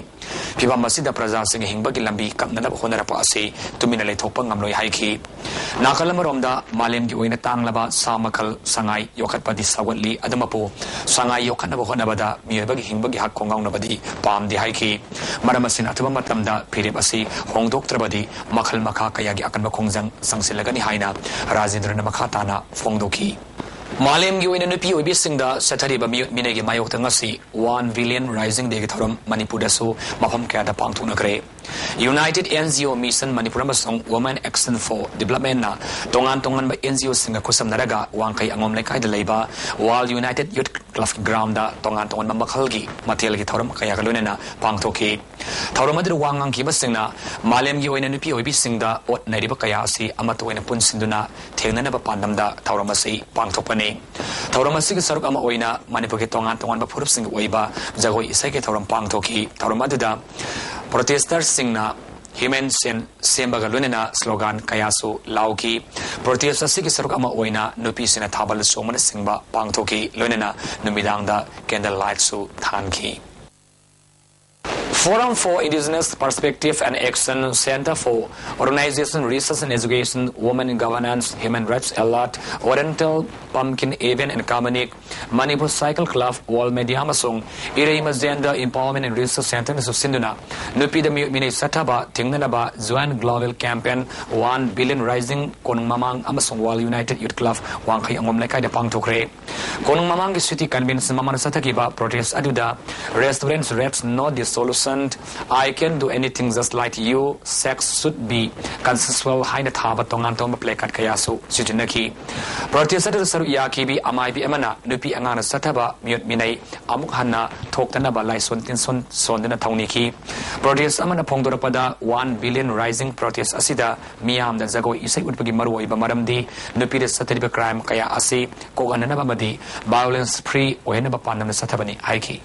ꯐꯤꯕꯝ ꯑꯁꯤꯗ ꯄ꯭ꯔꯖꯥꯁꯤꯡꯒꯤ ꯍꯤꯡꯕꯒꯤ ꯂꯝꯕꯤ ꯀꯛꯅꯅꯕ ꯍꯣꯠꯅꯔꯛꯄ ꯑꯁꯤ ꯇꯨꯃꯤꯟꯅ ꯂꯩꯊꯣꯛꯄ ꯉꯝꯂꯣꯏ ꯍꯥꯏꯈꯤ꯫ ꯅꯥꯀꯜ ꯑꯃꯔꯣꯝꯗ, ꯃꯥꯂꯦꯝꯒꯤ ꯑꯣꯏꯅ ꯇꯥꯡꯂꯕ ꯁꯥ ꯃꯈꯜ ꯁꯉꯥꯏ ꯌꯣꯛꯈꯠꯄꯗꯤ ꯁꯧꯒꯠꯂꯤ꯫ ꯑꯗꯨꯃꯛꯄꯨ, ꯁꯉꯥꯏ ꯌꯣꯛꯈꯠꯅꯕ ꯍꯣꯠꯅꯕꯗ ꯃꯤꯑꯣꯏꯕꯒꯤ ꯍꯤꯡꯕꯒꯤ ꯍꯛ ꯈꯣꯡꯒꯥꯎꯅꯕꯗꯤ ꯄꯥꯝꯗꯦ ꯍꯥꯏꯈꯤ꯫ ꯃꯔꯝ ꯑꯁꯤꯅ, ꯑꯊꯨꯕ ꯃꯇꯝꯗ ꯐꯤꯔꯦꯞ ꯑꯁꯤ ꯍꯣꯡꯗꯣꯛꯇ꯭ꯔꯕꯗꯤ ꯃꯈꯜ ꯃꯈꯥ ꯀꯌꯥꯒꯤ ꯑꯀꯟꯕ ꯈꯣꯡꯖꯪ ꯆꯪꯁꯤꯜꯂꯒꯅꯤ ꯍꯥꯏꯅ ꯔꯥꯖꯦꯟꯗ꯭ꯔꯅ ꯃꯈꯥ ꯇꯥꯅ ꯐꯣꯡꯗꯣꯛꯈꯤ꯫ ꯃꯥꯂꯦꯝꯒꯤ ꯑꯣꯏꯅ ꯅꯨꯄꯤ ꯑꯣꯏꯕꯤꯁꯤꯡꯗ ꯆꯠꯊꯔꯤꯕ ꯃꯤꯑꯣꯠ ꯃꯤꯅꯩꯒꯤ ꯃꯥꯌꯣꯛꯇ ꯉꯁꯤ One Billion Rising Dayꯒꯤ ꯊꯧꯔꯝ ꯃꯅꯤꯄꯨꯔꯗꯁꯨ ꯃꯐꯝ ꯀꯌꯥꯗ ꯄꯥꯡꯊꯣꯛꯅꯈ꯭ꯔꯦ꯫ United NGO Mission ꯃꯅꯤꯄꯨꯔ ꯑꯃꯁꯨꯡ Women Action for Developmentꯅ ꯇꯣꯉꯥꯟ ꯇꯣꯉꯥꯟꯕ NGOꯁꯤꯡꯒ ꯈꯨꯠꯁꯝꯅꯔꯒ ꯋꯥꯡꯈꯩ ꯑꯉꯣꯝ ꯂꯩꯀꯥꯏꯗ ꯂꯩꯕ World United Youth Club groundꯗ ꯇꯣꯉꯥꯟ ꯇꯣꯉꯥꯟꯕ ꯃꯈꯜꯒꯤ ꯃꯊꯦꯜꯒꯤ ꯊꯧꯔꯝ ꯀꯌꯥꯒ ꯂꯣꯏꯅꯅ ꯄꯥꯡꯊꯣꯛꯈꯤ꯫ ꯊꯧꯔꯝ ꯑꯗꯨꯗ ꯋꯥ ꯉꯥꯡꯈꯤꯕꯁꯤꯡꯅ ꯃꯥꯂꯦꯝꯒꯤ ꯑꯣꯏꯅ ꯅꯨꯄꯤ ꯑꯣꯏꯕꯤꯁꯤꯡꯗ ꯑꯣꯠ ꯅꯩꯔꯤꯕ ꯀꯌꯥ ꯑꯁꯤ ꯑꯃꯠꯇ ꯑꯣꯏꯅ ꯄꯨꯟꯁꯤꯟꯗꯨꯅ ꯊꯦꯡꯅꯅꯕ ꯄꯥꯟꯗꯝꯗ ꯊꯧꯔꯝ ꯑꯁꯤ ꯄꯥꯡꯊꯣꯛꯄꯅꯤ꯫ ꯊꯧꯔꯝ ꯑꯁꯤꯒꯤ ꯁꯔꯨꯛ ꯑꯃ ꯑꯣꯏꯅ ꯃꯅꯤꯄꯨꯔꯒꯤ ꯇꯣꯉꯥꯟ ꯇꯣꯉꯥꯟꯕ ꯐꯨꯔꯨꯞꯁꯤꯡꯒꯤ ꯑꯣꯏꯕ ꯖꯒꯣꯏ ꯏꯁꯩꯒꯤ ꯊꯧꯔꯝ ꯄꯥꯡꯊꯣꯛꯈꯤ꯫ ꯊꯧꯔꯝ ꯑꯗꯨꯗ ꯄ꯭ꯔꯣꯇꯦꯁꯇꯔꯁꯤꯡꯅ ꯍ꯭ꯌꯨꯃꯦꯟ ꯆꯦꯟ ꯁꯦꯝꯕꯒ ꯂꯣꯏꯅꯅ ꯁ꯭ꯂꯣꯒꯥꯟ ꯀꯌꯥꯁꯨ ꯂꯥꯎꯈꯤ꯫ ꯄ꯭ꯔꯣꯇꯦꯁ ꯑꯁꯤꯒꯤ ꯁꯔꯨꯛ ꯑꯃ ꯑꯣꯏꯅ ꯅꯨꯄꯤꯁꯤꯡꯅ ꯊꯥꯕꯜ ꯆꯣꯡꯕꯅꯆꯤꯡꯕ ꯄꯥꯡꯊꯣꯛꯈꯤ꯫ ꯂꯣꯏꯅꯅ ꯅꯨꯃꯤꯗꯥꯡꯗ candle ꯂꯥꯏꯠꯁꯨ ꯊꯥꯟꯈꯤ꯫ Forum for Indigenous Perspective and Action, Center for Organization, Research and Education, Women Governance, Human Rights Alert, Oriental Pumpkin Event and Kamanic, Manipur Cycle Club, World Media ꯑꯃꯁꯨꯡ ꯏꯔꯩ ꯃꯖꯦꯟꯗ Empowerment and Research Centerꯅꯁꯨ ꯁꯤꯟꯗꯨꯅ ꯅꯨꯄꯤꯗ ꯃꯤꯑꯣꯠ ꯃꯤꯅꯩ ꯆꯠꯊꯕ ꯊꯤꯡꯅꯅꯕ Joint Global Campaign, One Billion Rising, ꯀꯣꯅꯨꯡ ꯃꯃꯥꯡ ꯑꯃꯁꯨꯡ World United Youth Club, ꯋꯥꯡꯈꯩ ꯑꯉꯣꯝ ꯂꯩꯀꯥꯏꯗ ꯄꯥꯡꯊꯣꯛꯈ꯭ꯔꯦ꯫ ꯀꯣꯅꯨꯡ ꯃꯃꯥꯡꯒꯤ City Convention ꯃꯃꯥꯡꯗ ꯆꯠꯊꯈꯤꯕ ꯄ꯭ꯔꯣꯇꯦꯁ ꯑꯗꯨꯗ "Restaurants, Rapes, No Dissolution, I Can Do Anything Just Like You, Sex Should Be Consensual" ꯍꯥꯏꯅ ꯊꯥꯕ ꯇꯣꯉꯥꯟ ꯇꯣꯉꯥꯟꯕ ꯄ꯭ꯂꯦꯀꯥꯔꯗ ꯀꯌꯥꯁꯨ ꯁꯤꯖꯤꯟꯅꯈꯤ꯫ ꯄ꯭ꯔꯣꯇꯦꯁ ꯑꯗꯨꯗ ꯁꯔꯨꯛ ꯌꯥꯈꯤꯕꯤ ꯑꯃꯥꯏꯕꯤ ꯑꯃꯅ ꯅꯨꯄꯤ ꯑꯉꯥꯡꯅ ꯆꯠꯊꯕ ꯃꯤꯑꯣꯠ ꯃꯤꯅꯩ ꯑꯃꯨꯛ ꯍꯟꯅ ꯊꯣꯛꯇꯅꯕ ꯂꯥꯏꯁꯣꯟ ꯇꯤꯟꯁꯣꯟ ꯁꯣꯟꯗꯨꯅ ꯊꯧꯅꯤꯈꯤ꯫ ꯄ꯭ꯔꯣꯇꯦꯁ ꯑꯃꯅ ꯐꯣꯡꯗꯣꯔꯛꯄꯗ One Billion Rising ꯄ꯭ꯔꯣꯇꯦꯁ ꯑꯁꯤꯗ ꯃꯤꯌꯥꯝꯗ ꯖꯒꯣꯏ ꯏꯁꯩ ꯎꯠꯄꯒꯤ ꯃꯔꯨꯑꯣꯏꯕ ꯃꯔꯝꯗꯤ ꯅꯨꯄꯤꯗ ꯆꯠꯊꯔꯤꯕ ꯀ꯭ꯔꯥꯏꯝ ꯀꯌꯥ ꯑꯁꯤ ꯀꯣꯛꯍꯟꯅꯅꯕ ꯑꯃꯗꯤ violence free ꯑꯣꯏꯍꯟꯅꯕ ꯄꯥꯟꯗꯝꯗ ꯆꯠꯊꯕꯅꯤ ꯍꯥꯏꯈꯤ꯫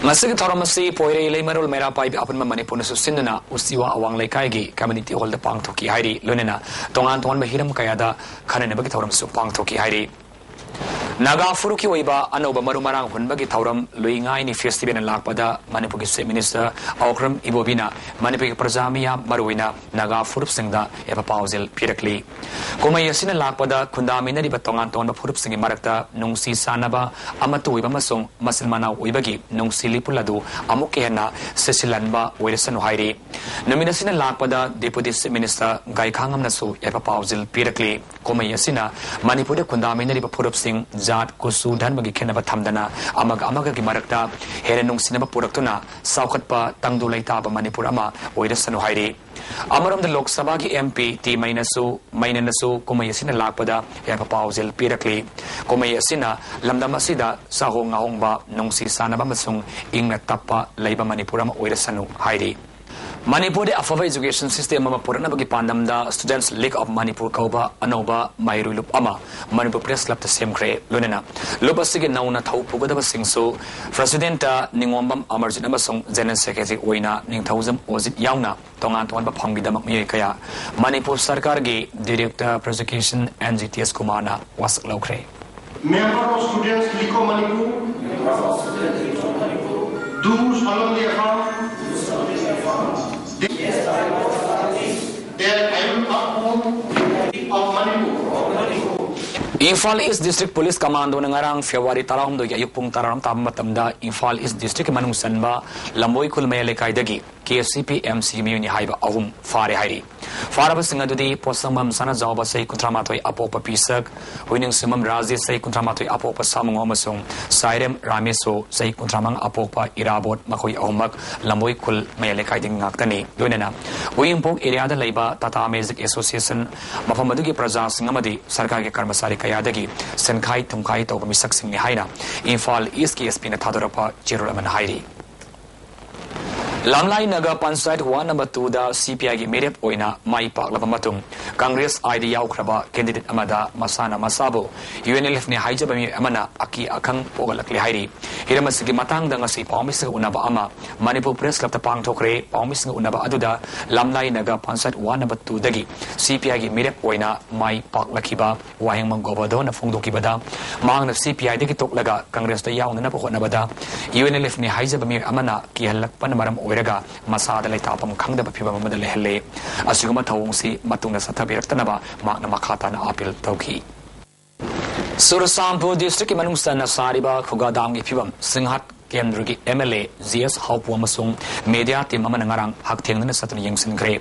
ꯃꯁꯤꯒꯤ ꯊꯧꯔꯝ ꯑꯁꯤ ꯄꯣꯏꯔꯩ ꯂꯩꯃꯔꯣꯜ ꯃꯩꯔꯥ ꯄꯥꯏꯕꯤ ꯑꯄꯨꯟꯕ ꯃꯅꯤꯄꯨꯔꯅꯁꯨ ꯁꯤꯟꯗꯨꯅ ꯎꯆꯤꯋꯥ ꯑꯋꯥꯡ ꯂꯩꯀꯥꯏꯒꯤ community hall ꯗ ꯄꯥꯡꯊꯣꯛꯈꯤ ꯍꯥꯏꯔꯤ꯫ ꯂꯣꯏꯅꯅ ꯇꯣꯉꯥꯟ ꯇꯣꯉꯥꯟꯕ ꯍꯤꯔꯝ ꯀꯌꯥꯗ ꯈꯟꯅꯅꯕꯒꯤ ꯊꯧꯔꯝꯁꯨ ꯄꯥꯡꯊꯣꯛꯈꯤ ꯍꯥꯏꯔꯤ꯫ ꯅꯥꯒꯥ ꯐꯨꯔꯨꯞꯀꯤ ꯑꯣꯏꯕ ꯑꯅꯧꯕ ꯃꯔꯨ ꯃꯔꯥꯡ ꯍꯨꯟꯕꯒꯤ ꯊꯧꯔꯝ ꯂꯨꯏꯉꯥꯏꯅꯤ ꯐꯦꯁꯇꯤꯚꯦꯜꯅ ꯂꯥꯛꯄꯗ ꯃꯅꯤꯄꯨꯔꯒꯤ ꯆꯤꯐ ꯃꯤꯅꯤꯁꯇꯔ ꯑꯣꯀ꯭ꯔꯝ ꯏꯕꯣꯕꯤꯅ ꯃꯅꯤꯄꯨꯔꯒꯤ ꯄ꯭ꯔꯖꯥ ꯃꯤꯌꯥꯝ, ꯃꯔꯨꯑꯣꯏꯅ ꯅꯥꯒꯥ ꯐꯨꯔꯨꯞꯁꯤꯡꯗ ꯌꯥꯏꯐ ꯄꯥꯎꯖꯦꯜ ꯄꯤꯔꯛꯂꯤ꯫ ꯀꯨꯝꯍꯩ ꯑꯁꯤꯅ ꯂꯥꯛꯄꯗ ꯈꯨꯟꯗꯥꯃꯤꯟꯅꯔꯤꯕ ꯇꯣꯉꯥꯟ ꯇꯣꯉꯥꯟꯕ ꯐꯨꯔꯨꯞꯁꯤꯡꯒꯤ ꯃꯔꯛꯇ ꯅꯨꯡꯁꯤ ꯆꯥꯟꯅꯕ, ꯑꯃꯠꯇ ꯑꯣꯏꯕ ꯑꯃꯁꯨꯡ ꯃꯆꯤꯟ ꯃꯅꯥꯎ ꯑꯣꯏꯕꯒꯤ ꯅꯨꯡꯁꯤ ꯂꯤꯄꯨꯟ ꯑꯗꯨ ꯑꯃꯨꯛꯀ ꯍꯦꯟꯅ ꯆꯦꯠꯁꯤꯜꯍꯟꯕ ꯑꯣꯏꯔꯁꯅꯨ ꯍꯥꯏꯔꯤ꯫ ꯅꯨꯃꯤꯠ ꯑꯁꯤꯅ ꯂꯥꯛꯄꯗ Deputy Chief Minister ꯒꯥꯏꯈꯥꯉꯝꯅꯁꯨ ꯌꯥꯏꯐ ꯄꯥꯎꯖꯦꯜ ꯄꯤꯔꯛꯂꯤ꯫ ꯀꯨꯝꯍꯩ ꯑꯁꯤꯅ ꯃꯅꯤꯄꯨꯔꯗ ꯈꯨꯟꯗꯥꯃꯤꯟꯅꯔꯤꯕ ꯐꯨꯔꯨꯞꯁꯤꯡ ꯖꯥꯠ, ꯀꯨꯆꯨ, ꯙꯔꯃꯒꯤ ꯈꯦꯠꯅꯕ ꯊꯝꯗꯅ ꯑꯃꯒ ꯑꯃꯒꯒꯤ ꯃꯔꯛꯇ ꯍꯦꯟꯅ ꯅꯨꯡꯁꯤꯅꯕ ꯄꯨꯔꯛꯇꯨꯅ ꯆꯥꯎꯈꯠꯄ ꯇꯪꯗꯨ ꯂꯩꯇꯥꯕ ꯃꯅꯤꯄꯨꯔ ꯑꯃ ꯑꯣꯏꯔꯁꯅꯨ ꯍꯥꯏꯔꯤ꯫ ꯑꯃꯔꯣꯝꯗ ꯂꯣꯛ ꯁꯚꯥꯒꯤ MP ꯇꯤ ꯃꯩꯅꯁꯨ, ꯃꯩꯅꯅꯁꯨ ꯀꯨꯝꯍꯩ ꯑꯁꯤꯅ ꯂꯥꯛꯄꯗ ꯌꯥꯏꯐ ꯄꯥꯎꯖꯦꯜ ꯄꯤꯔꯛꯂꯤ꯫ ꯀꯨꯝꯍꯩ ꯑꯁꯤꯅ ꯂꯝꯗꯝ ꯑꯁꯤꯗ ꯆꯥꯍꯣꯡ ꯉꯥꯍꯣꯡꯕ, ꯅꯨꯡꯁꯤ ꯆꯥꯟꯅꯕ ꯑꯃꯁꯨꯡ ꯏꯪꯅ ꯇꯞꯄ ꯂꯩꯕ ꯃꯅꯤꯄꯨꯔ ꯑꯃ ꯑꯣꯏꯔꯁꯅꯨ ꯍꯥꯏꯔꯤ꯫ ꯃꯅꯤꯄꯨꯔꯗ ꯑꯐꯕ education system ꯑꯃ ꯄꯨꯔꯛꯅꯕꯒꯤ ꯄꯥꯟꯗꯝꯗ Students League of Manipur ꯀꯧꯕ ꯑꯅꯧꯕ ꯃꯍꯩꯔꯣꯏ ꯂꯨꯞ ꯑꯃ ꯃꯅꯤꯄꯨꯔ Press Clubꯇ ꯁꯦꯝꯈ꯭ꯔꯦ꯫ ꯂꯣꯏꯅꯅ ꯂꯨꯞ ꯑꯁꯤꯒꯤ ꯅꯧꯅ ꯊꯧ ꯄꯨꯒꯗꯕꯁꯤꯡꯁꯨ Presidentꯇ ꯅꯤꯉꯣꯝꯕꯝ ꯑꯃꯔꯖꯤꯠ ꯑꯃꯁꯨꯡ General Secretary ꯑꯣꯏꯅ ꯅꯤꯡꯊꯧꯖꯝ ꯑꯣꯖꯤꯠ ꯌꯥꯎꯅ ꯇꯣꯉꯥꯟ ꯇꯣꯉꯥꯟꯕ ꯐꯝꯒꯤꯗꯃꯛ ꯃꯤꯑꯣꯏ ꯀꯌꯥ ꯃꯅꯤꯄꯨꯔ ꯁꯔꯀꯥꯔꯒꯤ Director Prosecution N G T S ꯀꯨꯃꯥꯔꯅ ꯋꯥꯁꯛ ꯂꯧꯈ꯭ꯔꯦ꯫ Member of Students League of Manipur do solemnly affirm that I will uphold of Manipur. Imphal East District Police Commandoꯅ ꯉꯔꯥꯡ February ꯇꯔꯥꯍꯨꯝꯗꯣꯏꯒꯤ ꯑꯌꯨꯛ ꯄꯨꯡ ꯇꯔꯥ ꯇꯥꯕ ꯃꯇꯝꯗ ꯏꯝꯐꯥꯜ ꯏꯁ ꯗꯤꯁꯇ꯭ꯔꯤꯛꯀꯤ ꯃꯅꯨꯡ ꯆꯟꯕ ꯂꯝꯕꯣꯏ ꯈꯨꯜ ꯃꯌꯥꯏ ꯂꯩꯀꯥꯏꯗꯒꯤ ꯀꯦ ꯁꯤ ꯄꯤ ꯑꯦꯝ ꯁꯤꯒꯤ ꯃꯤꯑꯣꯏꯅꯤ ꯍꯥꯏꯕ ꯑꯍꯨꯝ ꯐꯥꯔꯦ ꯍꯥꯏꯔꯤ꯫ ꯐꯥꯔꯕꯁꯤꯡ ꯑꯗꯨꯗꯤ ꯄꯣꯠꯁꯪꯕꯝ ꯁꯅꯥꯖꯥꯎꯕ ꯆꯍꯤ ꯀꯨꯟꯊ꯭ꯔꯥ ꯃꯥꯊꯣꯏ ꯑꯄꯣꯛꯄ ꯄꯤꯁꯛ, ꯍꯨꯏꯅꯤꯡꯁꯤꯃꯝ ꯔꯥꯖꯦꯁ ꯆꯍꯤ ꯀꯨꯟꯊ꯭ꯔꯥ ꯃꯥꯊꯣꯏ ꯑꯄꯣꯛꯄ ꯁꯥꯃꯨꯉꯣ ꯑꯃꯁꯨꯡ ꯁꯥꯏꯔꯦꯝ ꯔꯥꯃꯦꯁꯣ ꯆꯍꯤ ꯀꯨꯟꯊ꯭ꯔꯥ ꯃꯉꯥ ꯑꯄꯣꯛꯄ ꯏꯔꯥꯕꯣꯠ, ꯃꯈꯣꯏ ꯑꯍꯨꯝꯃꯛ ꯂꯝꯕꯣꯏ ꯈꯨꯜ ꯃꯌꯥꯏ ꯂꯩꯀꯥꯏꯗꯒꯤ ꯉꯥꯛꯇꯅꯤ꯫ ꯂꯣꯏꯅꯅ ꯎꯌꯦꯡꯄꯣꯛ ꯑꯦꯔꯤꯌꯥꯗ ꯂꯩꯕ ꯇꯥꯇꯥ ꯃꯦꯖꯤꯛ ꯑꯦꯁꯣꯁꯤꯌꯦꯁꯟ, ꯃꯐꯝ ꯑꯗꯨꯒꯤ ꯄ꯭ꯔꯖꯥꯁꯤꯡ ꯑꯃꯗꯤ ꯁꯔꯀꯥꯔꯒꯤ ꯀꯔꯃꯆꯥꯔꯤ ꯀꯌꯥꯗꯒꯤ ꯁꯦꯟꯈꯥꯏ ꯊꯨꯝꯈꯥꯏ ꯇꯧꯕ ꯃꯤꯁꯛꯁꯤꯡꯅꯤ ꯍꯥꯏꯅ ꯏꯝꯐꯥꯜ ꯏꯁꯀꯤ ꯑꯦꯁ ꯄꯤꯅ ꯊꯥꯗꯣꯔꯛꯄ ꯆꯦꯔꯣꯜ ꯑꯃꯅ ꯍꯥꯏꯔꯤ꯫ ꯂꯝꯂꯥꯏ ꯅꯒꯔ ꯄꯟꯆꯥꯌꯠ ꯋꯥꯔꯗ ꯅꯝꯕꯔ ꯇꯨꯗ ꯁꯤ ꯄꯤ ꯑꯥꯏꯒꯤ ꯃꯤꯔꯦꯞ ꯑꯣꯏꯅ ꯃꯥꯏ ꯄꯥꯛꯂꯕ ꯃꯇꯨꯡ ꯀꯪꯒ꯭ꯔꯦꯁ ꯑꯥꯏꯗ ꯌꯥꯎꯈ꯭ꯔꯕ ꯀꯦꯟꯗꯤꯗꯦꯠ ꯑꯃꯗ ꯃꯁꯥꯅ ꯃꯁꯥꯕꯨ ꯌꯨ ꯑꯦꯟ ꯑꯦꯜ ꯑꯦꯐꯅꯤ ꯍꯥꯏꯖꯕ ꯃꯤꯑꯣꯏ ꯑꯃꯅ ꯑꯀꯤ ꯑꯈꯪ ꯄꯣꯛꯍꯜꯂꯛꯂꯦ ꯍꯥꯏꯔꯤ꯫ ꯍꯤꯔꯝ ꯑꯁꯤꯒꯤ ꯃꯇꯥꯡꯗ ꯉꯁꯤ ꯄꯥꯎꯃꯤꯁꯤꯡꯒ ꯎꯅꯕ ꯑꯃ ꯃꯅꯤꯄꯨꯔ ꯄ꯭ꯔꯦꯁ ꯀ꯭ꯂꯕꯇ ꯄꯥꯡꯊꯣꯛꯈ꯭ꯔꯦ꯫ ꯄꯥꯎꯃꯤꯁꯤꯡꯒ ꯎꯅꯕ ꯑꯗꯨꯗ ꯂꯝꯂꯥꯏ ꯅꯒꯔ ꯄꯟꯆꯥꯌꯠ ꯋꯥꯔꯗ ꯅꯝꯕꯔ ꯇꯨꯗꯒꯤ ꯁꯤ ꯄꯤ ꯑꯥꯏꯒꯤ ꯃꯤꯔꯦꯞ ꯑꯣꯏꯅ ꯃꯥꯏ ꯄꯥꯛꯂꯛꯈꯤꯕ ꯋꯥꯍꯦꯡꯕꯝ ꯒꯣꯕꯔꯙꯟꯅ ꯐꯣꯡꯗꯣꯛꯈꯤꯕꯗ, ꯃꯍꯥꯛꯅ ꯁꯤ ꯄꯤ ꯑꯥꯏꯗꯒꯤ ꯇꯣꯛꯂꯒ ꯀꯪꯒ꯭ꯔꯦꯁꯇ ꯌꯥꯎꯅꯅꯕ ꯍꯣꯠꯅꯕꯗ ꯌꯨ ꯑꯦꯟ ꯑꯦꯜ ꯑꯦꯐꯅꯤ ꯍꯥꯏꯖꯕ ꯃꯤꯑꯣꯏ ꯑꯃꯅ ꯀꯤꯍꯜꯂꯛꯄꯅ ꯃꯔꯝ ꯑꯣꯏꯔꯒ ꯃꯁꯥꯗ ꯂꯩꯇꯥꯐꯝ ꯈꯪꯗꯕ ꯐꯤꯚꯝ ꯑꯃꯗ ꯂꯩꯍꯜꯂꯦ꯫ ꯑꯁꯤꯒꯨꯝꯕ ꯊꯧꯑꯣꯡꯁꯤ ꯃꯇꯨꯡꯗ ꯆꯠꯊꯕꯤꯔꯛꯇꯅꯕ ꯃꯍꯥꯛꯅ ꯃꯈꯥ ꯇꯥꯅ ꯑꯥꯄꯤꯜ ꯇꯧꯈꯤ꯫ ꯆꯨꯔꯆꯥꯟꯄꯨꯔ ꯗꯤꯁꯇ꯭ꯔꯤꯛꯀꯤ ꯃꯅꯨꯡ ꯆꯟꯅ ꯁꯥꯔꯤꯕ ꯈꯨꯒꯥ ꯗꯥꯝꯒꯤ ꯐꯤꯚꯝ ꯁꯤꯡꯍꯠ ꯀꯦꯟꯗ꯭ꯔꯒꯤ ꯑꯦꯝ ꯑꯦꯜ ꯑꯦ ꯖꯤ ꯑꯦꯁ ꯍꯥꯎꯄꯨ ꯑꯃꯁꯨꯡ ꯃꯦꯗꯤꯌꯥ ꯇꯤꯝ ꯑꯃꯅ ꯉꯔꯥꯡ ꯍꯛꯊꯦꯡꯅꯅ ꯆꯠꯇꯨꯅ ꯌꯦꯡꯁꯤꯟꯈ꯭ꯔꯦ꯫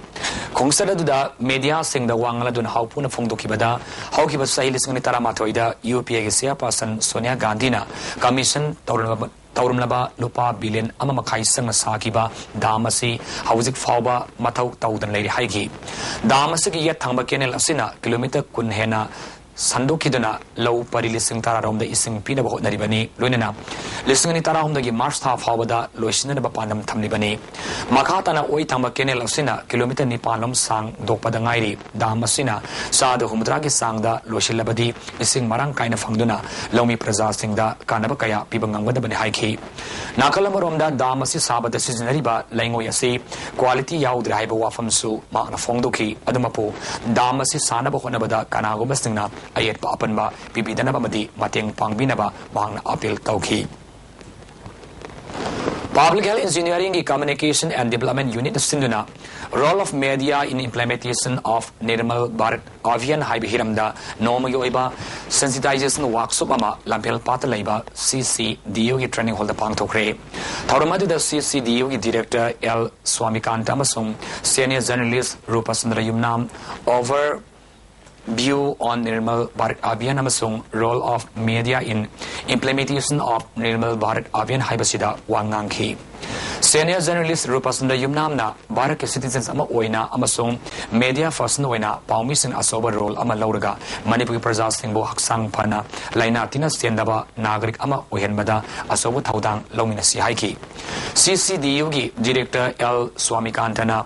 ꯈꯣꯡꯆꯠ ꯑꯗꯨꯗ ꯃꯦꯗꯤꯌꯥꯁꯤꯡꯗ ꯋꯥ ꯉꯥꯡꯂꯗꯨꯅ ꯍꯥꯎꯄꯨꯅ ꯐꯣꯡꯗꯣꯛꯈꯤꯕꯗ, ꯍꯧꯈꯤꯕ ꯆꯍꯤ ꯂꯤꯁꯤꯡ ꯑꯅꯤ ꯇꯔꯥꯃꯥꯊꯣꯏꯗ ꯌꯨ ꯄꯤ ꯑꯦꯒꯤ ꯆꯦꯌꯔꯄꯥꯔꯁꯟ ꯁꯣꯅꯤꯌꯥ ꯒꯥꯟꯙꯤꯅ ꯀꯃꯤꯁꯟ ꯇꯧꯔꯝꯂꯕ ꯇꯧꯔꯝꯂꯕ ꯂꯨꯄꯥ ꯕꯤꯂꯤꯌꯟ ꯑꯃ ꯃꯈꯥꯏ ꯆꯪꯅ ꯁꯥꯈꯤꯕ ꯗꯥꯝ ꯑꯁꯤ ꯍꯧꯖꯤꯛ ꯐꯥꯎꯕ ꯃꯊꯧ ꯇꯧꯗꯅ ꯂꯩꯔꯤ ꯍꯥꯏꯈꯤ꯫ ꯗꯥꯝ ꯑꯁꯤꯒꯤ ꯌꯦꯠ ꯊꯪꯕ ꯀꯦꯅꯦꯜ ꯑꯁꯤꯅ ꯀꯤꯂꯣꯃꯤꯇꯔ ꯀꯨꯟ ꯍꯦꯟꯅ ꯁꯟꯗꯣꯛꯈꯤꯗꯨꯅ ꯂꯧ ꯄꯔꯤ ꯂꯤꯁꯤꯡ ꯇꯔꯥꯔꯣꯝꯗ ꯏꯁꯤꯡ ꯄꯤꯅꯕ ꯍꯣꯠꯅꯔꯤꯕꯅꯤ꯫ ꯂꯣꯏꯅꯅ ꯂꯤꯁꯤꯡ ꯑꯅꯤ ꯇꯔꯥꯍꯨꯝꯗꯣꯏꯒꯤ ꯃꯥꯔꯆ ꯊꯥ ꯐꯥꯎꯕꯗ ꯂꯣꯏꯁꯤꯟꯅꯅꯕ ꯄꯥꯟꯗꯝ ꯊꯝꯂꯤꯕꯅꯤ꯫ ꯃꯈꯥ ꯇꯥꯅ ꯑꯣꯏ ꯊꯪꯕ ꯀꯦꯅꯦꯜ ꯑꯁꯤꯅ ꯀꯤꯂꯣꯃꯤꯇꯔ ꯅꯤꯄꯥꯟ ꯂꯣꯝ ꯁꯥꯡꯗꯣꯛꯄꯗ ꯉꯥꯏꯔꯤ꯫ ꯗꯥꯝ ꯑꯁꯤꯅ ꯆꯥꯗ ꯍꯨꯝꯐꯨꯇꯔꯥꯒꯤ ꯆꯥꯡꯗ ꯂꯣꯏꯁꯤꯜꯂꯕꯗꯤ ꯏꯁꯤꯡ ꯃꯔꯥꯡ ꯀꯥꯏꯅ ꯐꯪꯗꯨꯅ ꯂꯧꯃꯤ ꯄ꯭ꯔꯖꯥꯁꯤꯡꯗ ꯀꯥꯟꯅꯕ ꯀꯌꯥ ꯄꯤꯕ ꯉꯝꯒꯗꯕꯅꯤ ꯍꯥꯏꯈꯤ꯫ ꯅꯥꯀꯜ ꯑꯃꯔꯣꯝꯗ ꯗꯥꯝ ꯑꯁꯤ ꯁꯥꯕꯗ ꯁꯤꯖꯤꯟꯅꯔꯤꯕ ꯂꯩꯉꯣꯏ ꯑꯁꯤ ꯀ꯭ꯋꯥꯂꯤꯇꯤ ꯌꯥꯎꯗ꯭ꯔꯦ ꯍꯥꯏꯕ ꯋꯥꯐꯝꯁꯨ ꯃꯍꯥꯛꯅ ꯐꯣꯡꯗꯣꯛꯈꯤ꯫ ꯑꯗꯨꯃꯛꯄꯨ ꯗꯥꯝ ꯑꯁꯤ ꯁꯥꯅꯕ ꯍꯣꯠꯅꯕꯗ ꯀꯅꯥꯒꯨꯝꯕꯁꯤꯡꯅ ꯑꯌꯦꯠꯄ ꯑꯄꯟꯕ ꯄꯤꯕꯤꯗꯅꯕ ꯑꯃꯗꯤ ꯃꯇꯦꯡ ꯄꯥꯡꯕꯤꯅꯕ ꯃꯍꯥꯛꯅ ꯑꯥꯄꯤꯜ ꯇꯧꯈꯤ꯫ Public Health Engineering ꯒꯤ Communication and Development Unit ꯅ ꯁꯤꯟꯗꯨꯅ Role of Media in Implementation of Nirmal Bharat Abhiyan ꯍꯥꯏꯕ ꯍꯤꯔꯝꯗ ꯅꯣꯡꯃꯒꯤ ꯑꯣꯏꯕ sensitization workshop ꯑꯃ ꯂꯝꯐꯦꯜ ꯄꯥꯠꯇ ꯂꯩꯕ C C D U ꯒꯤ training hall ꯗ ꯄꯥꯡꯊꯣꯛꯈ꯭ꯔꯦ꯫ ꯊꯧꯔꯝ ꯑꯗꯨꯗ C C D U ꯒꯤ Director L Swamikanta ꯑꯃꯁꯨꯡ Senior Journalist Rupachandra Yumnam over View on Nirmal Bharat Abhiyan ꯑꯃꯁꯨꯡ Role of Media in Implementation of Nirmal Bharat Abhiyan ꯍꯥꯏꯕꯁꯤꯗ ꯋꯥ ꯉꯥꯡꯈꯤ꯫ Senior Journalist ꯔꯨꯄꯥꯆꯟꯗ꯭ꯔ ꯌꯨꯝꯅꯥꯝꯅ ꯚꯥꯔꯠꯀꯤ citizens ꯑꯃ ꯑꯣꯏꯅ ꯑꯃꯁꯨꯡ media person ꯑꯣꯏꯅ ꯄꯥꯎꯃꯤꯁꯤꯡꯅ ꯑꯆꯧꯕ role ꯑꯃ ꯂꯧꯔꯒ ꯃꯅꯤꯄꯨꯔꯒꯤ ꯄ꯭ꯔꯖꯥꯁꯤꯡꯕꯨ ꯍꯛꯆꯥꯡ ꯐꯅ ꯂꯥꯏꯅꯥ ꯇꯤꯟꯅ ꯆꯦꯟꯗꯕ ꯅꯥꯒꯔꯤꯛ ꯑꯃ ꯑꯣꯏꯍꯟꯕꯗ ꯑꯆꯧꯕ ꯊꯧꯗꯥꯡ ꯂꯧꯃꯤꯟꯅꯁꯤ ꯍꯥꯏꯈꯤ꯫ C C D U ꯒꯤ Director L ꯁ꯭ꯋꯥꯃꯤꯀꯥꯟꯇꯅ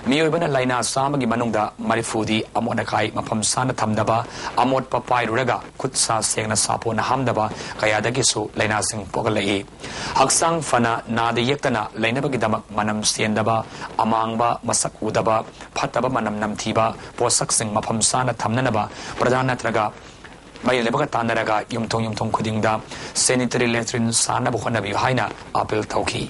ꯃꯤꯑꯣꯏꯕꯅ ꯂꯥꯏꯅꯥ ꯆꯥꯝꯃꯒꯤ ꯃꯅꯨꯡꯗ ꯃꯔꯤꯐꯨꯗꯤ ꯑꯃꯣꯠ ꯑꯀꯥꯏ ꯃꯐꯝ ꯆꯥꯅ ꯊꯝꯗꯕ, ꯑꯃꯣꯠꯄ ꯄꯥꯏꯔꯨꯔꯒ ꯈꯨꯠ ꯁꯥ ꯁꯦꯡꯅ ꯁꯥꯄꯣꯟꯅ ꯍꯥꯝꯗꯕ ꯀꯌꯥꯗꯒꯤꯁꯨ ꯂꯥꯏꯅꯥꯁꯤꯡ ꯄꯣꯛꯍꯜꯂꯛꯏ꯫ ꯍꯛꯆꯥꯡ ꯐꯅ ꯅꯥꯗ ꯌꯦꯛꯇꯅ ꯂꯩꯅꯕꯒꯤꯗꯃꯛ ꯃꯅꯝ ꯆꯦꯟꯗꯕ, ꯑꯃꯥꯡꯕ, ꯃꯁꯛ ꯎꯗꯕ, ꯐꯠꯇꯕ ꯃꯅꯝ ꯅꯝꯊꯤꯕ ꯄꯣꯠꯁꯛꯁꯤꯡ ꯃꯐꯝ ꯆꯥꯅ ꯊꯝꯅꯅꯕ ꯄ꯭ꯔꯙꯥꯟ ꯅꯠꯇ꯭ꯔꯒ ꯃꯔꯤ ꯂꯩꯅꯕꯒ ꯇꯥꯟꯅꯔꯒ ꯌꯨꯝꯊꯣꯡ ꯌꯨꯝꯊꯣꯡ ꯈꯨꯗꯤꯡꯗ sanitary latrine ꯁꯥꯅꯕ ꯍꯣꯠꯅꯕꯤꯌꯨ ꯍꯥꯏꯅ ꯑꯥꯄꯤꯜ ꯇꯧꯈꯤ꯫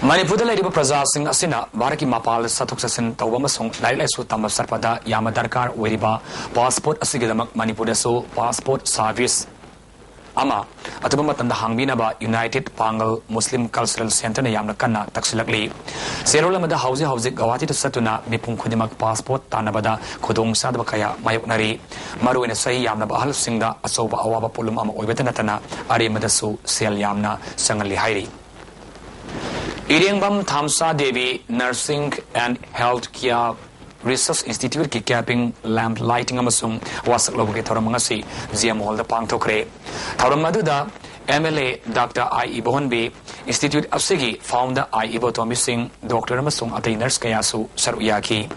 ꯃꯅꯤꯄꯨꯔꯗ ꯂꯩꯔꯤꯕ ꯄ꯭ꯔꯖꯥꯁꯤꯡ ꯑꯁꯤꯅ ꯚꯥꯔꯠꯀꯤ ꯃꯄꯥꯜꯗ ꯆꯠꯊꯣꯛ ꯆꯠꯁꯤꯟ ꯇꯧꯕ ꯑꯃꯁꯨꯡ ꯂꯥꯏꯔꯤꯛ ꯂꯥꯏꯁꯨ ꯇꯝꯕ ꯆꯠꯄꯗ ꯌꯥꯝꯅ ꯗꯔꯀꯥꯔ ꯑꯣꯏꯔꯤꯕ passport ꯑꯁꯤꯒꯤꯗꯃꯛ ꯃꯅꯤꯄꯨꯔꯗꯁꯨ passport service ꯑꯃ ꯑꯊꯨꯕ ꯃꯇꯝꯗ ꯍꯥꯡꯕꯤꯅꯕ United Pangal Muslim Cultural Centre ꯅ ꯌꯥꯝꯅ ꯀꯟꯅ ꯇꯛꯁꯤꯜꯂꯛꯂꯤ꯫ ꯆꯦꯔꯣꯜ ꯑꯃꯗ ꯍꯧꯖꯤꯛ ꯍꯧꯖꯤꯛ ꯒꯧꯍꯥꯇꯤꯗ ꯆꯠꯇꯨꯅ ꯃꯤꯄꯨꯝ ꯈꯨꯗꯤꯡꯃꯛ passport ꯇꯥꯟꯅꯕꯗ ꯈꯨꯗꯣꯡꯆꯥꯗꯕ ꯀꯌꯥ ꯃꯥꯌꯣꯛꯅꯔꯤ꯫ ꯃꯔꯨꯑꯣꯏꯅ ꯆꯍꯤ ꯌꯥꯝꯂꯕ ꯑꯍꯜꯁꯤꯡꯗ ꯑꯆꯧꯕ ꯑꯋꯥꯕ ꯄꯣꯠꯂꯨꯝ ꯑꯃ ꯑꯣꯏꯕꯇ ꯅꯠꯇꯅ ꯑꯔꯦꯝꯕꯗꯁꯨ ꯁꯦꯜ ꯌꯥꯝꯅ ꯆꯪꯍꯜꯂꯤ ꯍꯥꯏꯔꯤ꯫ ꯏꯔꯦꯡꯕꯝ ꯊꯥꯝꯁꯥ Devi Nursing and Health Care Research Institute ꯀꯤ capping, lamp lighting ꯑꯃꯁꯨꯡ ꯋꯥꯁꯛ ꯂꯧꯕꯒꯤ ꯊꯧꯔꯝ ꯉꯁꯤ G M Hall ꯗ ꯄꯥꯡꯊꯣꯛꯈ꯭ꯔꯦ꯫ ꯊꯧꯔꯝ ꯑꯗꯨꯗ M L A Doctor I Ibohonbi, Institute ꯑꯁꯤꯒꯤ founder I Ibotombi Singh, doctor ꯑꯃꯁꯨꯡ ꯑꯇꯩ nurse ꯀꯌꯥꯁꯨ ꯁꯔꯨꯛ ꯌꯥꯈꯤ꯫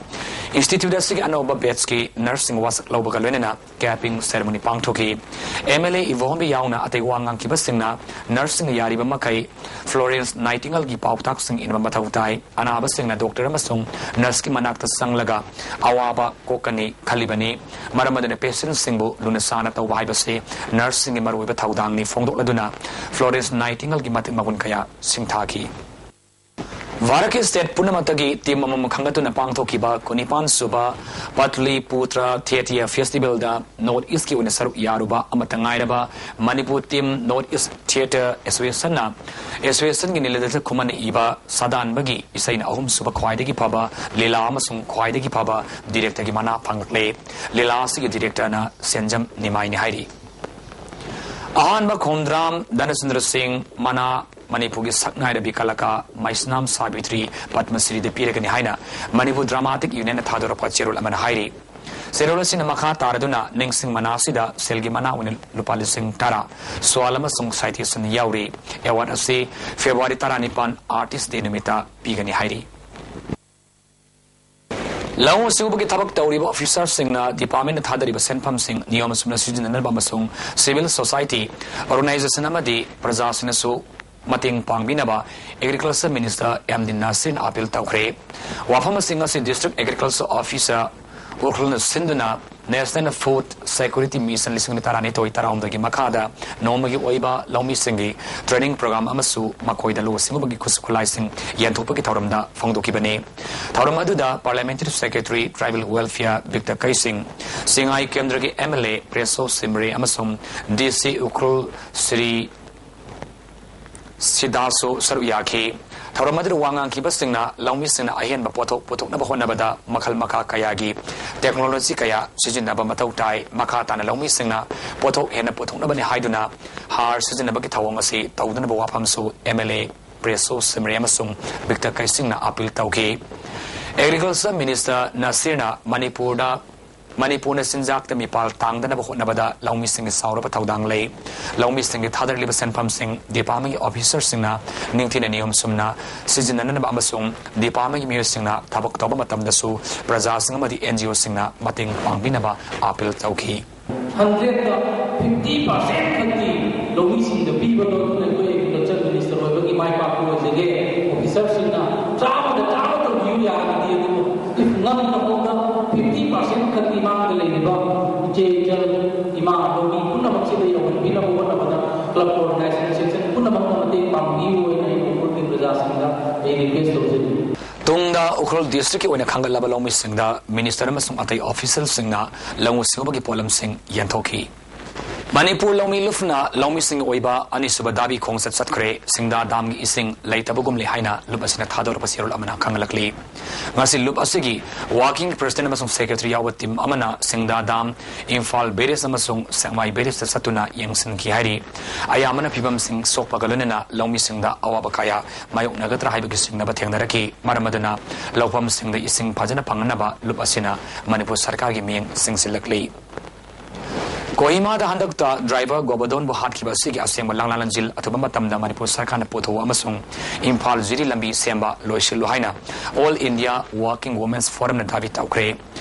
Institute ꯑꯁꯤꯒꯤ ꯑꯅꯧꯕ batch ꯀꯤ nurse ꯁꯤꯡ ꯋꯥꯁꯛ ꯂꯧꯕꯒ ꯂꯣꯏꯅꯅ capping ceremony ꯄꯥꯡꯊꯣꯛꯈꯤ꯫ M L A Ibohonbi ꯌꯥꯎꯅ ꯑꯇꯩ ꯋꯥ ꯉꯥꯡꯈꯤꯕꯁꯤꯡꯅ nurse ꯁꯤꯡꯅ ꯌꯥꯔꯤꯕ ꯃꯈꯩ Florence Nightingale ꯒꯤ ꯄꯥꯎꯇꯥꯛꯁꯤꯡ ꯏꯟꯕ ꯃꯊꯧ ꯇꯥꯏ꯫ ꯑꯅꯥꯕꯁꯤꯡꯅ doctor ꯑꯃꯁꯨꯡ nurse ꯀꯤ ꯃꯅꯥꯛꯇ ꯆꯪꯂꯒ ꯑꯋꯥꯕ ꯀꯣꯛꯀꯅꯤ ꯈꯜꯂꯤꯕꯅꯤ꯫ ꯃꯔꯝ ꯑꯗꯨꯅ patient ꯁꯤꯡꯕꯨ ꯂꯨꯅ ꯆꯥꯅ ꯇꯧꯕ ꯍꯥꯏꯕꯁꯤ nurse ꯁꯤꯡꯒꯤ ꯃꯔꯨꯑꯣꯏꯕ ꯊꯧꯗꯥꯡꯅꯤ ꯐꯣꯡꯗꯣꯛꯂꯗꯨꯅ Florence Nightingale ꯒꯤ ꯃꯇꯤꯛ ꯃꯒꯨꯟ ꯀꯌꯥ ꯁꯤꯡꯊꯥꯈꯤ꯫ ꯚꯥꯔꯠꯀꯤ state ꯄꯨꯝꯅꯃꯛꯇꯒꯤ team ꯑꯃꯃꯝ ꯈꯟꯒꯠꯇꯨꯅ ꯄꯥꯡꯊꯣꯛꯈꯤꯕ ꯀꯨꯟꯅꯤꯄꯥꯟ ꯁꯨꯕ ꯄꯇꯂꯤꯄꯨꯇ꯭ꯔ Theatre Festival ꯗ North East ꯀꯤ ꯑꯣꯏꯅ ꯁꯔꯨꯛ ꯌꯥꯔꯨꯕ ꯑꯃꯠꯇ ꯉꯥꯏꯔꯕ Manipur team North East Theatre Association ꯅ association ꯒꯤ ꯅꯤꯂꯗꯇ ꯈꯨꯃꯟꯅ ꯏꯕ ꯁꯥꯗꯥꯟꯕꯒꯤ ꯏꯁꯩꯅ ꯑꯍꯨꯝꯁꯨꯕ ꯈ꯭ꯋꯥꯏꯗꯒꯤ ꯐꯕ ꯂꯤꯂꯥ ꯑꯃꯁꯨꯡ ꯈ꯭ꯋꯥꯏꯗꯒꯤ ꯐꯕ director ꯒꯤ ꯃꯅꯥ ꯐꯪꯂꯛꯂꯦ꯫ ꯂꯤꯂꯥ ꯑꯁꯤꯒꯤ director ꯅ ꯁꯦꯟꯖꯝ ꯅꯤꯃꯥꯏꯅꯤ ꯍꯥꯏꯔꯤ꯫ ꯑꯍꯥꯟꯕ ꯈꯣꯝꯗ꯭ꯔꯥꯝ ꯙꯅꯆꯟꯗ꯭ꯔ ꯁꯤꯡ ꯃꯅꯥ ꯃꯅꯤꯄꯨꯔꯒꯤ ꯁꯛꯅꯥꯏꯔꯕꯤ ꯀꯂꯀꯥ ꯃꯩꯁꯅꯥꯝ ꯁꯥꯕꯤꯇ꯭ꯔꯤ ꯄꯗꯃꯁ꯭ꯔꯤꯗ ꯄꯤꯔꯒꯅꯤ ꯍꯥꯏꯅ ꯃꯅꯤꯄꯨꯔ Dramatic Union ꯅ ꯊꯥꯗꯣꯔꯛꯄ ꯆꯦꯔꯣꯜ ꯑꯃꯅ ꯍꯥꯏꯔꯤ꯫ ꯆꯦꯔꯣꯜ ꯑꯁꯤꯅ ꯃꯈꯥ ꯇꯥꯔꯗꯨꯅ ꯅꯤꯡꯁꯤꯡ ꯃꯅꯥ ꯑꯁꯤꯗ ꯁꯦꯜꯒꯤ ꯃꯅꯥ ꯑꯣꯏꯅ ꯂꯨꯄꯥ ꯂꯤꯁꯤꯡ ꯇꯔꯥ, ꯁ꯭ꯋꯥꯜ ꯑꯃꯁꯨꯡ citation ꯌꯥꯎꯔꯤ꯫ Award ꯑꯁꯤ February ꯇꯔꯥꯅꯤꯄꯥꯟ Artist Day ꯅꯨꯃꯤꯠꯇ ꯄꯤꯒꯅꯤ ꯍꯥꯏꯔꯤ꯫ ꯂꯧꯎ ꯁꯤꯡꯎꯕꯒꯤ ꯊꯕꯛ ꯇꯧꯔꯤꯕ officer ꯁꯤꯡꯅ department ꯅ ꯊꯥꯗꯔꯤꯕ ꯁꯦꯟꯐꯝꯁꯤꯡ ꯅꯤꯌꯣꯝ ꯆꯨꯝꯅ ꯁꯤꯖꯤꯟꯅꯅꯕ ꯑꯃꯁꯨꯡ civil society organization ꯑꯃꯗꯤ ꯄ꯭ꯔꯖꯥꯁꯤꯡꯅꯁꯨ ꯃꯇꯦꯡ ꯄꯥꯡꯕꯤꯅꯕ Agriculture Minister M D ꯅꯥꯁꯤꯔꯅ appeal ꯇꯧꯈ꯭ꯔꯦ꯫ ꯋꯥꯐꯝ ꯑꯁꯤꯡ ꯑꯁꯤ District Agriculture Officer ꯎꯈ꯭ꯔꯨꯜꯅ ꯁꯤꯟꯗꯨꯅ National Food Security Mission ꯂꯤꯁꯤꯡ ꯑꯅꯤ ꯇꯔꯥꯅꯤꯊꯣꯏ ꯇꯔꯥꯍꯨꯝꯗꯣꯏꯒꯤ ꯃꯈꯥꯗ ꯅꯣꯡꯃꯒꯤ ꯑꯣꯏꯕ ꯂꯧꯃꯤꯁꯤꯡꯒꯤ training program ꯑꯃꯁꯨ ꯃꯈꯣꯏꯗ ꯂꯧꯎ ꯁꯤꯡꯎꯕꯒꯤ ꯈꯨꯠꯁꯨ ꯈꯨꯠꯂꯥꯏꯁꯤꯡ ꯌꯦꯟꯊꯣꯛꯄꯒꯤ ꯊꯧꯔꯝꯗ ꯐꯣꯡꯗꯣꯛꯈꯤꯕꯅꯤ꯫ ꯊꯧꯔꯝ ꯑꯗꯨꯗ Parliamentary Secretary Tribal Welfare Victor ꯀꯩꯁꯤꯡ, ꯁꯤꯡꯉꯥꯏ ꯀꯦꯟꯗ꯭ꯔꯒꯤ M L A ꯄ꯭ꯔꯦꯁꯣ ꯁꯤꯝꯔꯦ ꯑꯃꯁꯨꯡ D C ꯎꯈ꯭ꯔꯨꯜ ꯁ꯭ꯔꯤ ꯁꯤꯗꯥꯁꯨ ꯁꯔꯨꯛ ꯌꯥꯈꯤ꯫ ꯊꯧꯔꯝ ꯑꯗꯨꯗ ꯋꯥ ꯉꯥꯡꯈꯤꯕꯁꯤꯡꯅ ꯂꯧꯃꯤꯁꯤꯡꯅ ꯑꯍꯦꯟꯕ ꯄꯣꯠꯊꯣꯛ ꯄꯨꯊꯣꯛꯅꯕ ꯍꯣꯠꯅꯕꯗ ꯃꯈꯜ ꯃꯈꯥ ꯀꯌꯥꯒꯤ technology ꯀꯌꯥ ꯁꯤꯖꯤꯟꯅꯕ ꯃꯊꯧ ꯇꯥꯏ꯫ ꯃꯈꯥ ꯇꯥꯅ ꯂꯧꯃꯤꯁꯤꯡꯅ ꯄꯣꯠꯊꯣꯛ ꯍꯦꯟꯅ ꯄꯨꯊꯣꯛꯅꯕꯅꯤ ꯍꯥꯏꯗꯨꯅ ꯍꯥꯔ ꯁꯤꯖꯤꯟꯅꯕꯒꯤ ꯊꯧꯑꯣꯡ ꯑꯁꯤ ꯇꯧꯗꯅꯕ ꯋꯥꯐꯝꯁꯨ M L A ꯄ꯭ꯔꯦꯁꯣ ꯁꯤꯝꯔꯦ ꯑꯃꯁꯨꯡ ꯚꯤꯛꯇꯔ ꯀꯩꯁꯤꯡꯅ appeal ꯇꯧꯈꯤ꯫ Agriculture Minister ꯅꯁꯤꯔꯅ ꯃꯅꯤꯄꯨꯔꯗ, ꯃꯅꯤꯄꯨꯔꯅ ꯆꯤꯟꯖꯥꯛꯇ ꯃꯤꯄꯥꯜ ꯇꯥꯡꯗꯅꯕ ꯍꯣꯠꯅꯕꯗ ꯂꯧꯃꯤꯁꯤꯡꯒꯤ ꯆꯥꯎꯔꯕ ꯊꯧꯗꯥꯡ ꯂꯩ꯫ ꯂꯧꯃꯤꯁꯤꯡꯒꯤ ꯊꯥꯗꯔꯂꯤꯕ ꯁꯦꯟꯐꯝꯁꯤꯡ department ꯀꯤ officer ꯁꯤꯡꯅ ꯅꯤꯡꯊꯤꯅ ꯅꯤꯌꯣꯝ ꯆꯨꯝꯅ ꯁꯤꯖꯤꯟꯅꯅꯕ ꯑꯃꯁꯨꯡ department ꯀꯤ ꯃꯤꯑꯣꯏꯁꯤꯡꯅ ꯊꯕꯛ ꯇꯧꯕ ꯃꯇꯝꯗꯁꯨ ꯄ꯭ꯔꯖꯥꯁꯤꯡ ꯑꯃꯗꯤ N G O ꯁꯤꯡꯅ ꯃꯇꯦꯡ ꯄꯥꯡꯕꯤꯅꯕ appeal ꯇꯧꯈꯤ꯫ ꯍꯟꯗ꯭ꯔꯦꯠꯇ ꯐꯤꯐꯇꯤ ꯄꯥꯔꯁꯦꯟ ꯈꯛꯇꯤ ꯂꯧꯃꯤꯁꯤꯡꯗ ꯄꯤꯕꯗꯣ ꯑꯗꯨꯅ ꯑꯩꯈꯣꯏ ꯑꯦꯒ꯭ꯔꯤꯀꯜꯆꯔ ꯃꯤꯅꯤꯁꯇꯔ ꯑꯣꯏꯕꯒꯤ ꯃꯥꯏ ꯄꯥꯛꯄ ꯑꯣꯏꯖꯒꯦ꯫ ꯑꯣꯐꯤꯁꯔꯁꯤꯡꯅ ꯆꯥꯝꯃꯗ ꯆꯥꯝꯃ ꯇꯧꯕꯤꯌꯨ ꯌꯥꯔꯒꯗꯤ, ꯑꯗꯨꯕꯨ ꯉꯝꯅ ꯐꯥꯎꯗ ꯐꯤꯐꯇꯤ ꯄꯥꯔꯁꯦꯟ ꯈꯛꯇꯤ ꯃꯥꯡꯗ ꯂꯩꯔꯤꯕ ꯏꯆꯦ ꯏꯆꯜ ꯏꯃꯥ ꯂꯧꯃꯤ ꯄꯨꯝꯅꯃꯛꯁꯤꯗ ꯌꯧꯍꯟꯕꯤꯅꯕ ꯍꯣꯠꯅꯕꯗ club organization section ꯄꯨꯝꯅꯃꯛꯅ ꯃꯇꯦꯡ ꯄꯥꯡꯕꯤꯌꯨ ꯍꯥꯏꯅ ꯑꯩ ꯎꯈ꯭ꯔꯨꯜꯒꯤ ꯄ꯭ꯔꯖꯥꯁꯤꯡꯗ ꯑꯩ ꯔꯤꯀ꯭ꯋꯦꯁ ꯇꯧꯖꯔꯤ꯫ ꯇꯨꯡꯗ ꯎꯈ꯭ꯔꯨꯜ district ꯀꯤ ꯑꯣꯏꯅ ꯈꯟꯒꯠꯂꯕ ꯂꯧꯃꯤꯁꯤꯡꯗ ꯃꯤꯅꯤꯁꯇꯔ ꯑꯃꯁꯨꯡ ꯑꯇꯩ official ꯁꯤꯡꯅ ꯂꯧꯎ ꯁꯤꯡꯎꯕꯒꯤ ꯄꯣꯠꯂꯝꯁꯤꯡ ꯌꯦꯟꯊꯣꯛꯈꯤ꯫ ꯃꯅꯤꯄꯨꯔ ꯂꯧꯃꯤ ꯂꯨꯞꯅ ꯂꯧꯃꯤꯁꯤꯡꯒꯤ ꯑꯣꯏꯕ ꯑꯅꯤꯁꯨꯕ ꯗꯥꯕꯤ ꯈꯣꯡꯆꯠ ꯆꯠꯈ꯭ꯔꯦ꯫ ꯁꯤꯡꯗꯥ ꯗꯥꯝꯒꯤ ꯏꯁꯤꯡ ꯂꯩꯇꯕꯒꯨꯝꯂꯦ ꯍꯥꯏꯅ ꯂꯨꯞ ꯑꯁꯤꯅ ꯊꯥꯗꯣꯔꯛꯄ ꯆꯦꯔꯣꯜ ꯑꯃꯅ ꯈꯪꯍꯜꯂꯛꯂꯤ꯫ ꯉꯁꯤ ꯂꯨꯞ ꯑꯁꯤꯒꯤ working president ꯑꯃꯁꯨꯡ secretary ꯌꯥꯎꯕ team ꯑꯃꯅ ꯁꯤꯡꯗꯥ ꯗꯥꯝ, ꯏꯝꯐꯥꯜ barrage ꯑꯃꯁꯨꯡ ꯁꯦꯛꯃꯥꯏ barrage ꯇ ꯆꯠꯇꯨꯅ ꯌꯦꯡꯁꯤꯟꯈꯤ ꯍꯥꯏꯔꯤ꯫ ꯑꯌꯥꯝꯕꯅ ꯐꯤꯕꯝꯁꯤꯡ ꯁꯣꯛꯄꯒ ꯂꯣꯏꯅꯅ ꯂꯧꯃꯤꯁꯤꯡꯗ ꯑꯋꯥꯕ ꯀꯌꯥ ꯃꯥꯌꯣꯛꯅꯒꯗ꯭ꯔꯥ ꯍꯥꯏꯕꯒꯤ ꯆꯤꯡꯅꯕ ꯊꯦꯡꯅꯔꯛꯈꯤ꯫ ꯃꯔꯝ ꯑꯗꯨꯅ ꯂꯧꯐꯝꯁꯤꯡꯗ ꯏꯁꯤꯡ ꯐꯖꯅ ꯐꯪꯅꯅꯕ ꯂꯨꯞ ꯑꯁꯤꯅ ꯃꯅꯤꯄꯨꯔ ꯁꯔꯀꯥꯔꯒꯤ ꯃꯤꯠꯌꯦꯡ ꯆꯤꯡꯁꯤꯜꯂꯛꯂꯤ꯫ ꯀꯣꯍꯤꯃꯥꯗ ꯍꯟꯗꯛꯇ driver ꯒꯣꯕꯔꯙꯟꯕꯨ ꯍꯥꯠꯈꯤꯕ ꯑꯁꯤꯒꯤ ꯑꯁꯦꯡꯕ ꯂꯥꯡꯂꯥ ꯂꯟꯖꯤꯜ ꯑꯊꯨꯕ ꯃꯇꯝꯗ ꯃꯅꯤꯄꯨꯔ ꯁꯔꯀꯥꯔꯅ ꯄꯨꯊꯣꯛꯎ ꯑꯃꯁꯨꯡ ꯏꯝꯐꯥꯜ ꯖꯤꯔꯤ ꯂꯝꯕꯤ ꯁꯦꯝꯕ ꯂꯣꯏꯁꯤꯜꯂꯨ ꯍꯥꯏꯅ All India Working Women's Forum ꯅ ꯗꯥꯕꯤ ꯇꯧꯈ꯭ꯔꯦ꯫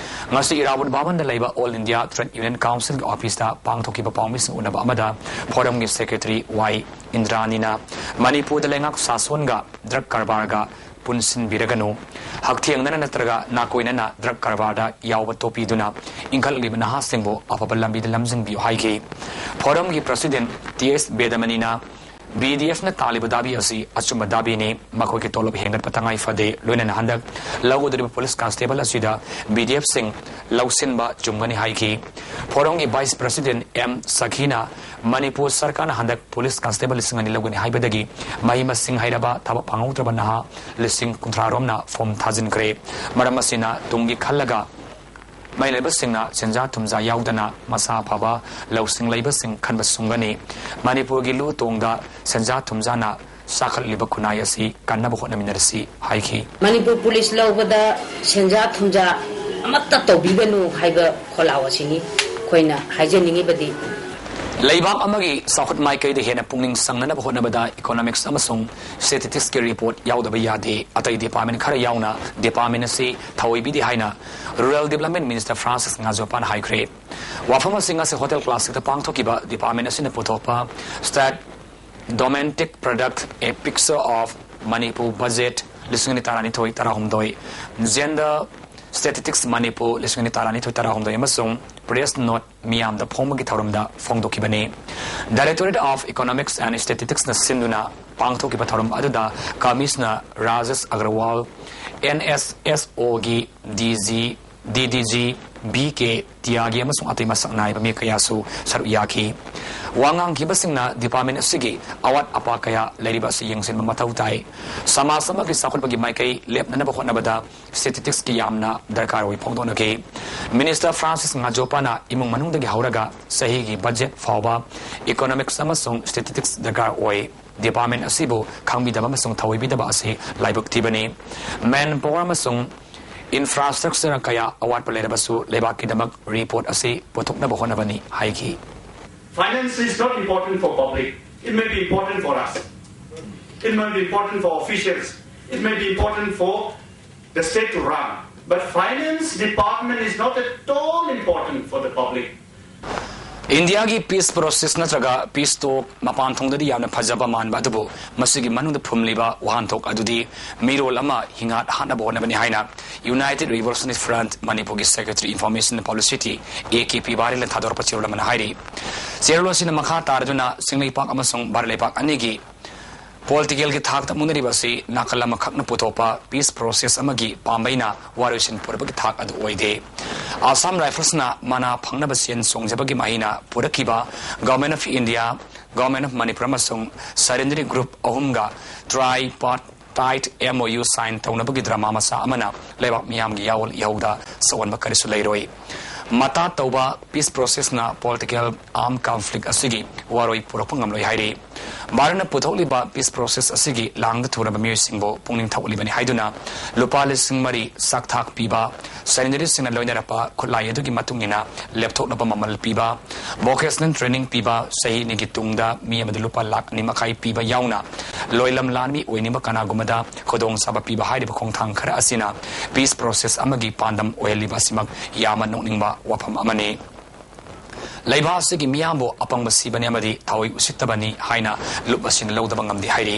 ꯉꯁꯤ ꯏꯔꯥꯕꯣꯠ ꯚꯕꯟꯗ ꯂꯩꯕ All India Trade Union Council ꯒꯤ office ꯇ ꯄꯥꯡꯊꯣꯛꯈꯤꯕ ꯄꯥꯎꯃꯤꯁꯤꯡ ꯎꯅꯕ ꯑꯃꯗ forum ꯒꯤ secretary ꯋꯥꯏ ꯏꯟꯗ꯭ꯔꯥꯅꯤꯅ ꯃꯅꯤꯄꯨꯔꯗ ꯂꯩꯉꯥꯛ ꯁꯥꯁꯣꯟꯒ drug ꯀꯔꯕꯥꯔꯒ ꯄꯨꯟꯁꯤꯟꯕꯤꯔꯒꯅꯨ, ꯍꯛꯊꯦꯡꯅꯅ ꯅꯠꯇ꯭ꯔꯒ ꯅꯥꯀꯣꯏꯅꯅ drug ꯀꯔꯕꯥꯔꯗ ꯌꯥꯎꯕ ꯇꯣꯛꯄꯤꯗꯨꯅ ꯏꯟꯈꯠꯂꯛꯂꯤꯕ ꯅꯍꯥꯁꯤꯡꯕꯨ ꯑꯐꯕ ꯂꯝꯕꯤꯗ ꯂꯝꯖꯤꯡꯕꯤꯌꯨ ꯍꯥꯏꯈꯤ꯫ Forum ꯒꯤ president ꯇꯤ ꯑꯦꯁ ꯕꯦꯗꯃꯅꯤꯅ B D F ꯅ ꯇꯥꯜꯂꯤꯕ ꯗꯥꯕꯤ ꯑꯁꯤ ꯑꯆꯨꯝꯕ ꯗꯥꯕꯤꯅꯤ, ꯃꯈꯣꯏꯒꯤ ꯇꯣꯂꯣꯞ ꯍꯦꯟꯒꯠꯄ ꯇꯉꯥꯏ ꯐꯗꯦ, ꯂꯣꯏꯅꯅ ꯍꯟꯗꯛ ꯂꯧꯒꯗꯧꯔꯤꯕ police constable ꯑꯁꯤꯗ B D F ꯁꯤꯡ ꯂꯧꯁꯤꯟꯕ ꯆꯨꯝꯒꯅꯤ ꯍꯥꯏꯈꯤ꯫ Forum ꯒꯤ vice president ꯑꯦꯝ ꯁꯈꯤꯅ ꯃꯅꯤꯄꯨꯔ ꯁꯔꯀꯥꯔꯅ ꯍꯟꯗꯛ police constable ꯂꯤꯁꯤꯡ ꯑꯅꯤ ꯂꯧꯒꯅꯤ ꯍꯥꯏꯕꯗꯒꯤ ꯃꯍꯩ ꯃꯁꯤꯡ ꯍꯩꯔꯕ ꯊꯕꯛ ꯐꯪꯍꯧꯗ꯭ꯔꯕ ꯅꯍꯥ ꯂꯤꯁꯤꯡ ꯀꯨꯟꯊ꯭ꯔꯥ ꯔꯣꯝꯅ form ꯊꯥꯖꯤꯟꯈ꯭ꯔꯦ꯫ ꯃꯔꯝ ꯑꯁꯤꯅ ꯇꯨꯡꯒꯤ ꯈꯜꯂꯒ ꯃꯍꯩꯔꯣꯏꯁꯤꯡꯅ ꯁꯦꯟꯖꯥ ꯊꯨꯝꯖꯥ ꯌꯥꯎꯗꯅ ꯃꯁꯥ ꯐꯕ ꯂꯧꯁꯤꯡ ꯂꯩꯕꯁꯤꯡ ꯈꯟꯕ ꯆꯨꯝꯒꯅꯤ꯫ ꯃꯅꯤꯄꯨꯔꯒꯤ ꯂꯨ ꯇꯣꯡꯗ ꯁꯦꯟꯖꯥ ꯊꯨꯝꯖꯥꯅ ꯆꯥꯈꯠꯂꯤꯕ ꯈꯨꯟꯅꯥꯏ ꯑꯁꯤ ꯀꯟꯅꯕ ꯍꯣꯠꯅꯃꯤꯟꯅꯔꯁꯤ ꯍꯥꯏꯈꯤ꯫ ꯃꯅꯤꯄꯨꯔ ꯄꯨꯂꯤꯁ ꯂꯧꯕꯗ ꯁꯦꯟꯖꯥ ꯊꯨꯝꯖꯥ ꯑꯃꯠꯇ ꯇꯧꯕꯤꯒꯅꯨ ꯍꯥꯏꯕ ꯈꯣꯜꯂꯥꯎ ꯑꯁꯤꯅꯤ ꯑꯩꯈꯣꯏꯅ ꯍꯥꯏꯖꯅꯤꯡꯉꯤꯕꯗꯤ꯫ ꯂꯩꯕꯥꯛ ꯑꯃꯒꯤ ꯆꯥꯎꯈꯠ ꯃꯥꯏꯀꯩꯗ ꯍꯦꯟꯅ ꯄꯨꯛꯅꯤꯡ ꯆꯪꯅꯅꯕ ꯍꯣꯠꯅꯕꯗ economics ꯑꯃꯁꯨꯡ statisticsꯀꯤ report ꯌꯥꯎꯗꯕ ꯌꯥꯗꯦ꯫ ꯑꯇꯩ department ꯈꯔ ꯌꯥꯎꯅ department ꯑꯁꯤ ꯊꯑꯣꯏꯕꯤꯗꯦ ꯍꯥꯏꯅ Rural Development Minister Francis ꯉꯥꯖꯣꯄꯥꯅ ꯍꯥꯏꯈ꯭ꯔꯦ꯫ ꯋꯥꯐꯝ ꯑꯁꯤ ꯉꯁꯤ Hotel Classicꯇ ꯄꯥꯡꯊꯣꯛꯈꯤꯕ department ꯑꯁꯤꯅ ꯄꯨꯊꯣꯛꯄ State Domestic Product: A Picture of Manipur Budget ꯂꯤꯁꯤꯡ ꯑꯅꯤ ꯇꯔꯥꯅꯤꯊꯣꯏ ꯇꯔꯥꯍꯨꯝꯗꯣꯏ, Gender Statistics Manipur ꯂꯤꯁꯤꯡ ꯑꯅꯤ ꯇꯔꯥꯅꯤꯊꯣꯏ ꯇꯔꯥꯍꯨꯝꯗꯣꯏ ꯑꯃꯁꯨꯡ press note ꯃꯤꯌꯥꯝꯗ ꯐꯣꯡꯕꯒꯤ ꯊꯧꯔꯝꯗ ꯐꯣꯡꯗꯣꯛꯈꯤꯕꯅꯤ꯫ Directorate of Economics and Statisticsꯅ ꯁꯤꯟꯗꯨꯅ ꯄꯥꯡꯊꯣꯛꯈꯤꯕ ꯊꯧꯔꯝ ꯑꯗꯨꯗ Commissioner Rajesh Agrawal, NSSOꯒꯤ DG, DDG, B K Tyagi ꯑꯃꯁꯨꯡ ꯑꯇꯩ ꯃꯁꯛ ꯅꯥꯏꯕ ꯃꯤ ꯀꯌꯥꯁꯨ ꯁꯔꯨꯛ ꯌꯥꯈꯤ꯫ ꯋꯥ ꯉꯥꯡꯈꯤꯕꯁꯤꯡꯅ department ꯑꯁꯤꯒꯤ ꯑꯋꯥꯠ ꯑꯄꯥ ꯀꯌꯥ ꯂꯩꯔꯤꯕ ꯑꯁꯤ ꯌꯦꯡꯁꯤꯟꯕ ꯃꯊꯧ ꯇꯥꯏ꯫ ꯁꯃꯥꯖ ꯑꯃꯒꯤ ꯆꯥꯎꯈꯠꯄꯒꯤ ꯃꯥꯏꯀꯩ ꯂꯦꯞꯅꯅꯕ ꯍꯣꯠꯅꯕꯗ statisticsꯀꯤ ꯌꯥꯝꯅ ꯗꯔꯀꯥꯔ ꯑꯣꯏ ꯐꯣꯡꯗꯣꯛꯅꯈꯤ꯫ Minister Francis ꯉꯥꯖꯣꯄꯥꯅ ꯏꯃꯨꯡ ꯃꯅꯨꯡꯗꯒꯤ ꯍꯧꯔꯒ ꯆꯍꯤꯒꯤ budget ꯐꯥꯎꯕ economics ꯑꯃꯁꯨꯡ statistics ꯗꯔꯀꯥꯔ ꯑꯣꯏ꯫ Department ꯑꯁꯤꯕꯨ ꯈꯪꯕꯤꯗꯕ ꯑꯃꯁꯨꯡ ꯊꯑꯣꯏꯕꯤꯗꯕ ꯑꯁꯤ ꯂꯥꯏꯕꯛ ꯊꯤꯕꯅꯤ꯫ Manpower ꯑꯃꯁꯨꯡ infrastructure ꯀꯌꯥ ꯑꯋꯥꯠꯄ ꯂꯩꯔꯕꯁꯨ ꯂꯩꯕꯥꯛꯀꯤꯗꯃꯛ report ꯑꯁꯤ ꯄꯨꯊꯣꯛꯅꯕ ꯍꯣꯠꯅꯕꯅꯤ ꯍꯥꯏꯈꯤ꯫ Finance is not important for public. It may be important for us. It may be important for officials. It may be important for the state to run. But finance department is not at all important for the public. Indiaꯒꯤ peace process ꯅꯠꯇ꯭ꯔꯒ peace talk ꯃꯄꯥꯟ ꯊꯣꯡꯗꯗꯤ ꯌꯥꯝꯅ ꯐꯖꯕ ꯃꯥꯟꯕ ꯑꯗꯨꯕꯨ ꯃꯁꯤꯒꯤ ꯃꯅꯨꯡꯗ ꯐꯨꯝꯂꯤꯕ ꯋꯥꯍꯟꯊꯣꯛ ꯑꯗꯨꯗꯤ ꯃꯤꯔꯣꯜ ꯑꯃ ꯍꯤꯡꯍꯥꯠ ꯍꯥꯠꯅꯕ ꯍꯣꯠꯅꯕꯅꯤ ꯍꯥꯏꯅ United Revolutionary Front ꯃꯅꯤꯄꯨꯔꯒꯤ Secretary Information Publicity, AKP ꯕꯥꯔꯦꯜꯅ ꯊꯥꯗꯣꯔꯛꯄ ꯆꯦꯔꯣꯜ ꯑꯃꯅ ꯍꯥꯏꯔꯤ꯫ ꯆꯦꯔꯣꯜ ꯑꯁꯤꯅ ꯃꯈꯥ ꯇꯥꯔꯗꯨꯅ ꯁꯤꯡꯂꯩꯄꯥꯛ ꯑꯃꯁꯨꯡ ꯚꯥꯔꯠ ꯂꯩꯄꯥꯛ ꯑꯅꯤꯒꯤ political ꯒꯤ ꯊꯥꯛꯇ ꯃꯨꯟꯅꯔꯤꯕ ꯑꯁꯤ ꯅꯥꯀꯜ ꯑꯃꯈꯛꯅ ꯄꯨꯊꯣꯛꯄ peace process ꯑꯃꯒꯤ ꯄꯥꯝꯕꯩꯅ ꯋꯥꯔꯣꯏꯁꯤꯟ ꯄꯨꯔꯛꯄꯒꯤ ꯊꯥꯛ ꯑꯗꯨ ꯑꯣꯏꯗꯦ꯫ Assam Rifles ꯅ ꯃꯅꯥ ꯐꯪꯅꯕ ꯁꯦꯟ ꯆꯣꯡꯖꯕꯒꯤ ꯃꯍꯩꯅ ꯄꯨꯔꯛꯈꯤꯕ Government of India, Government of Manipur ꯑꯃꯁꯨꯡ Sarinidhi Group ꯑꯍꯨꯝꯒ tripartite MOU sign ꯇꯧꯅꯕꯒꯤ drama ꯃꯆꯥ ꯑꯃꯅ ꯂꯩꯕꯥꯛ ꯃꯤꯌꯥꯝꯒꯤ ꯌꯥꯑꯣꯜ ꯏꯍꯧꯗ ꯁꯣꯛꯍꯟꯕ ꯀꯔꯤꯁꯨ ꯂꯩꯔꯣꯏ꯫ ꯃꯇꯥ ꯇꯧꯕ peace process ꯅ political armed conflict ꯑꯁꯤꯒꯤ ꯋꯥꯔꯣꯏ ꯄꯨꯔꯛꯄ ꯉꯝꯂꯣꯏ ꯍꯥꯏꯔꯤ꯫ ꯚꯥꯔꯠꯅ ꯄꯨꯊꯣꯛꯂꯤꯕ peace process ꯑꯁꯤꯒꯤ ꯂꯥꯡꯗ ꯊꯨꯔꯕ ꯃꯤꯑꯣꯏꯁꯤꯡꯕꯨ ꯄꯨꯛꯅꯤꯡ ꯊꯧꯒꯠꯂꯤꯕꯅꯤ ꯍꯥꯏꯗꯨꯅ ꯂꯨꯄꯥ ꯂꯤꯁꯤꯡ ꯃꯔꯤ ꯆꯥꯛꯊꯥꯛ ꯄꯤꯕ, ꯁꯦꯅꯤꯇꯔꯤꯁꯤꯡꯅ ꯂꯣꯏꯅꯔꯛꯄ ꯈꯨꯠꯂꯥꯏ ꯑꯗꯨꯒꯤ ꯃꯇꯨꯡ ꯏꯟꯅ ꯂꯦꯞꯊꯣꯛꯅꯕ ꯃꯃꯜ ꯄꯤꯕ, vocational training ꯄꯤꯕ, ꯆꯍꯤ ꯑꯅꯤꯒꯤ ꯇꯨꯡꯗ ꯃꯤ ꯑꯃꯗ ꯂꯨꯄꯥ ꯂꯥꯈ ꯑꯅꯤ ꯃꯈꯥꯏ ꯄꯤꯕ ꯌꯥꯎꯅ ꯂꯣꯏꯂꯝ ꯂꯥꯟꯃꯤ ꯑꯣꯏꯅꯤꯡꯕ ꯀꯅꯥꯒꯨꯝꯕꯗ ꯈꯨꯗꯣꯡꯆꯥꯕ ꯄꯤꯕ ꯍꯥꯏꯔꯤꯕ ꯈꯣꯡꯊꯥꯡ ꯈꯔ ꯑꯁꯤꯅ peace process ꯑꯃꯒꯤ ꯄꯥꯟꯗꯝ ꯑꯣꯏꯍꯜꯂꯤꯕ ꯑꯁꯤꯃꯛ ꯌꯥꯝꯅ ꯅꯣꯛꯅꯤꯡꯕ ꯋꯥꯐꯝ ꯑꯃꯅꯤ꯫ ꯂꯩꯕꯥꯛ ꯑꯁꯤꯒꯤ ꯃꯤꯌꯥꯝꯕꯨ ꯑꯄꯪꯕ ꯁꯤꯕꯅꯤ ꯑꯃꯗꯤ ꯊꯑꯣꯏ ꯎꯁꯤꯠꯇꯕꯅꯤ ꯍꯥꯏꯅ ꯂꯨꯞ ꯑꯁꯤꯅ ꯂꯧꯗꯕ ꯉꯝꯗꯦ ꯍꯥꯏꯔꯤ꯫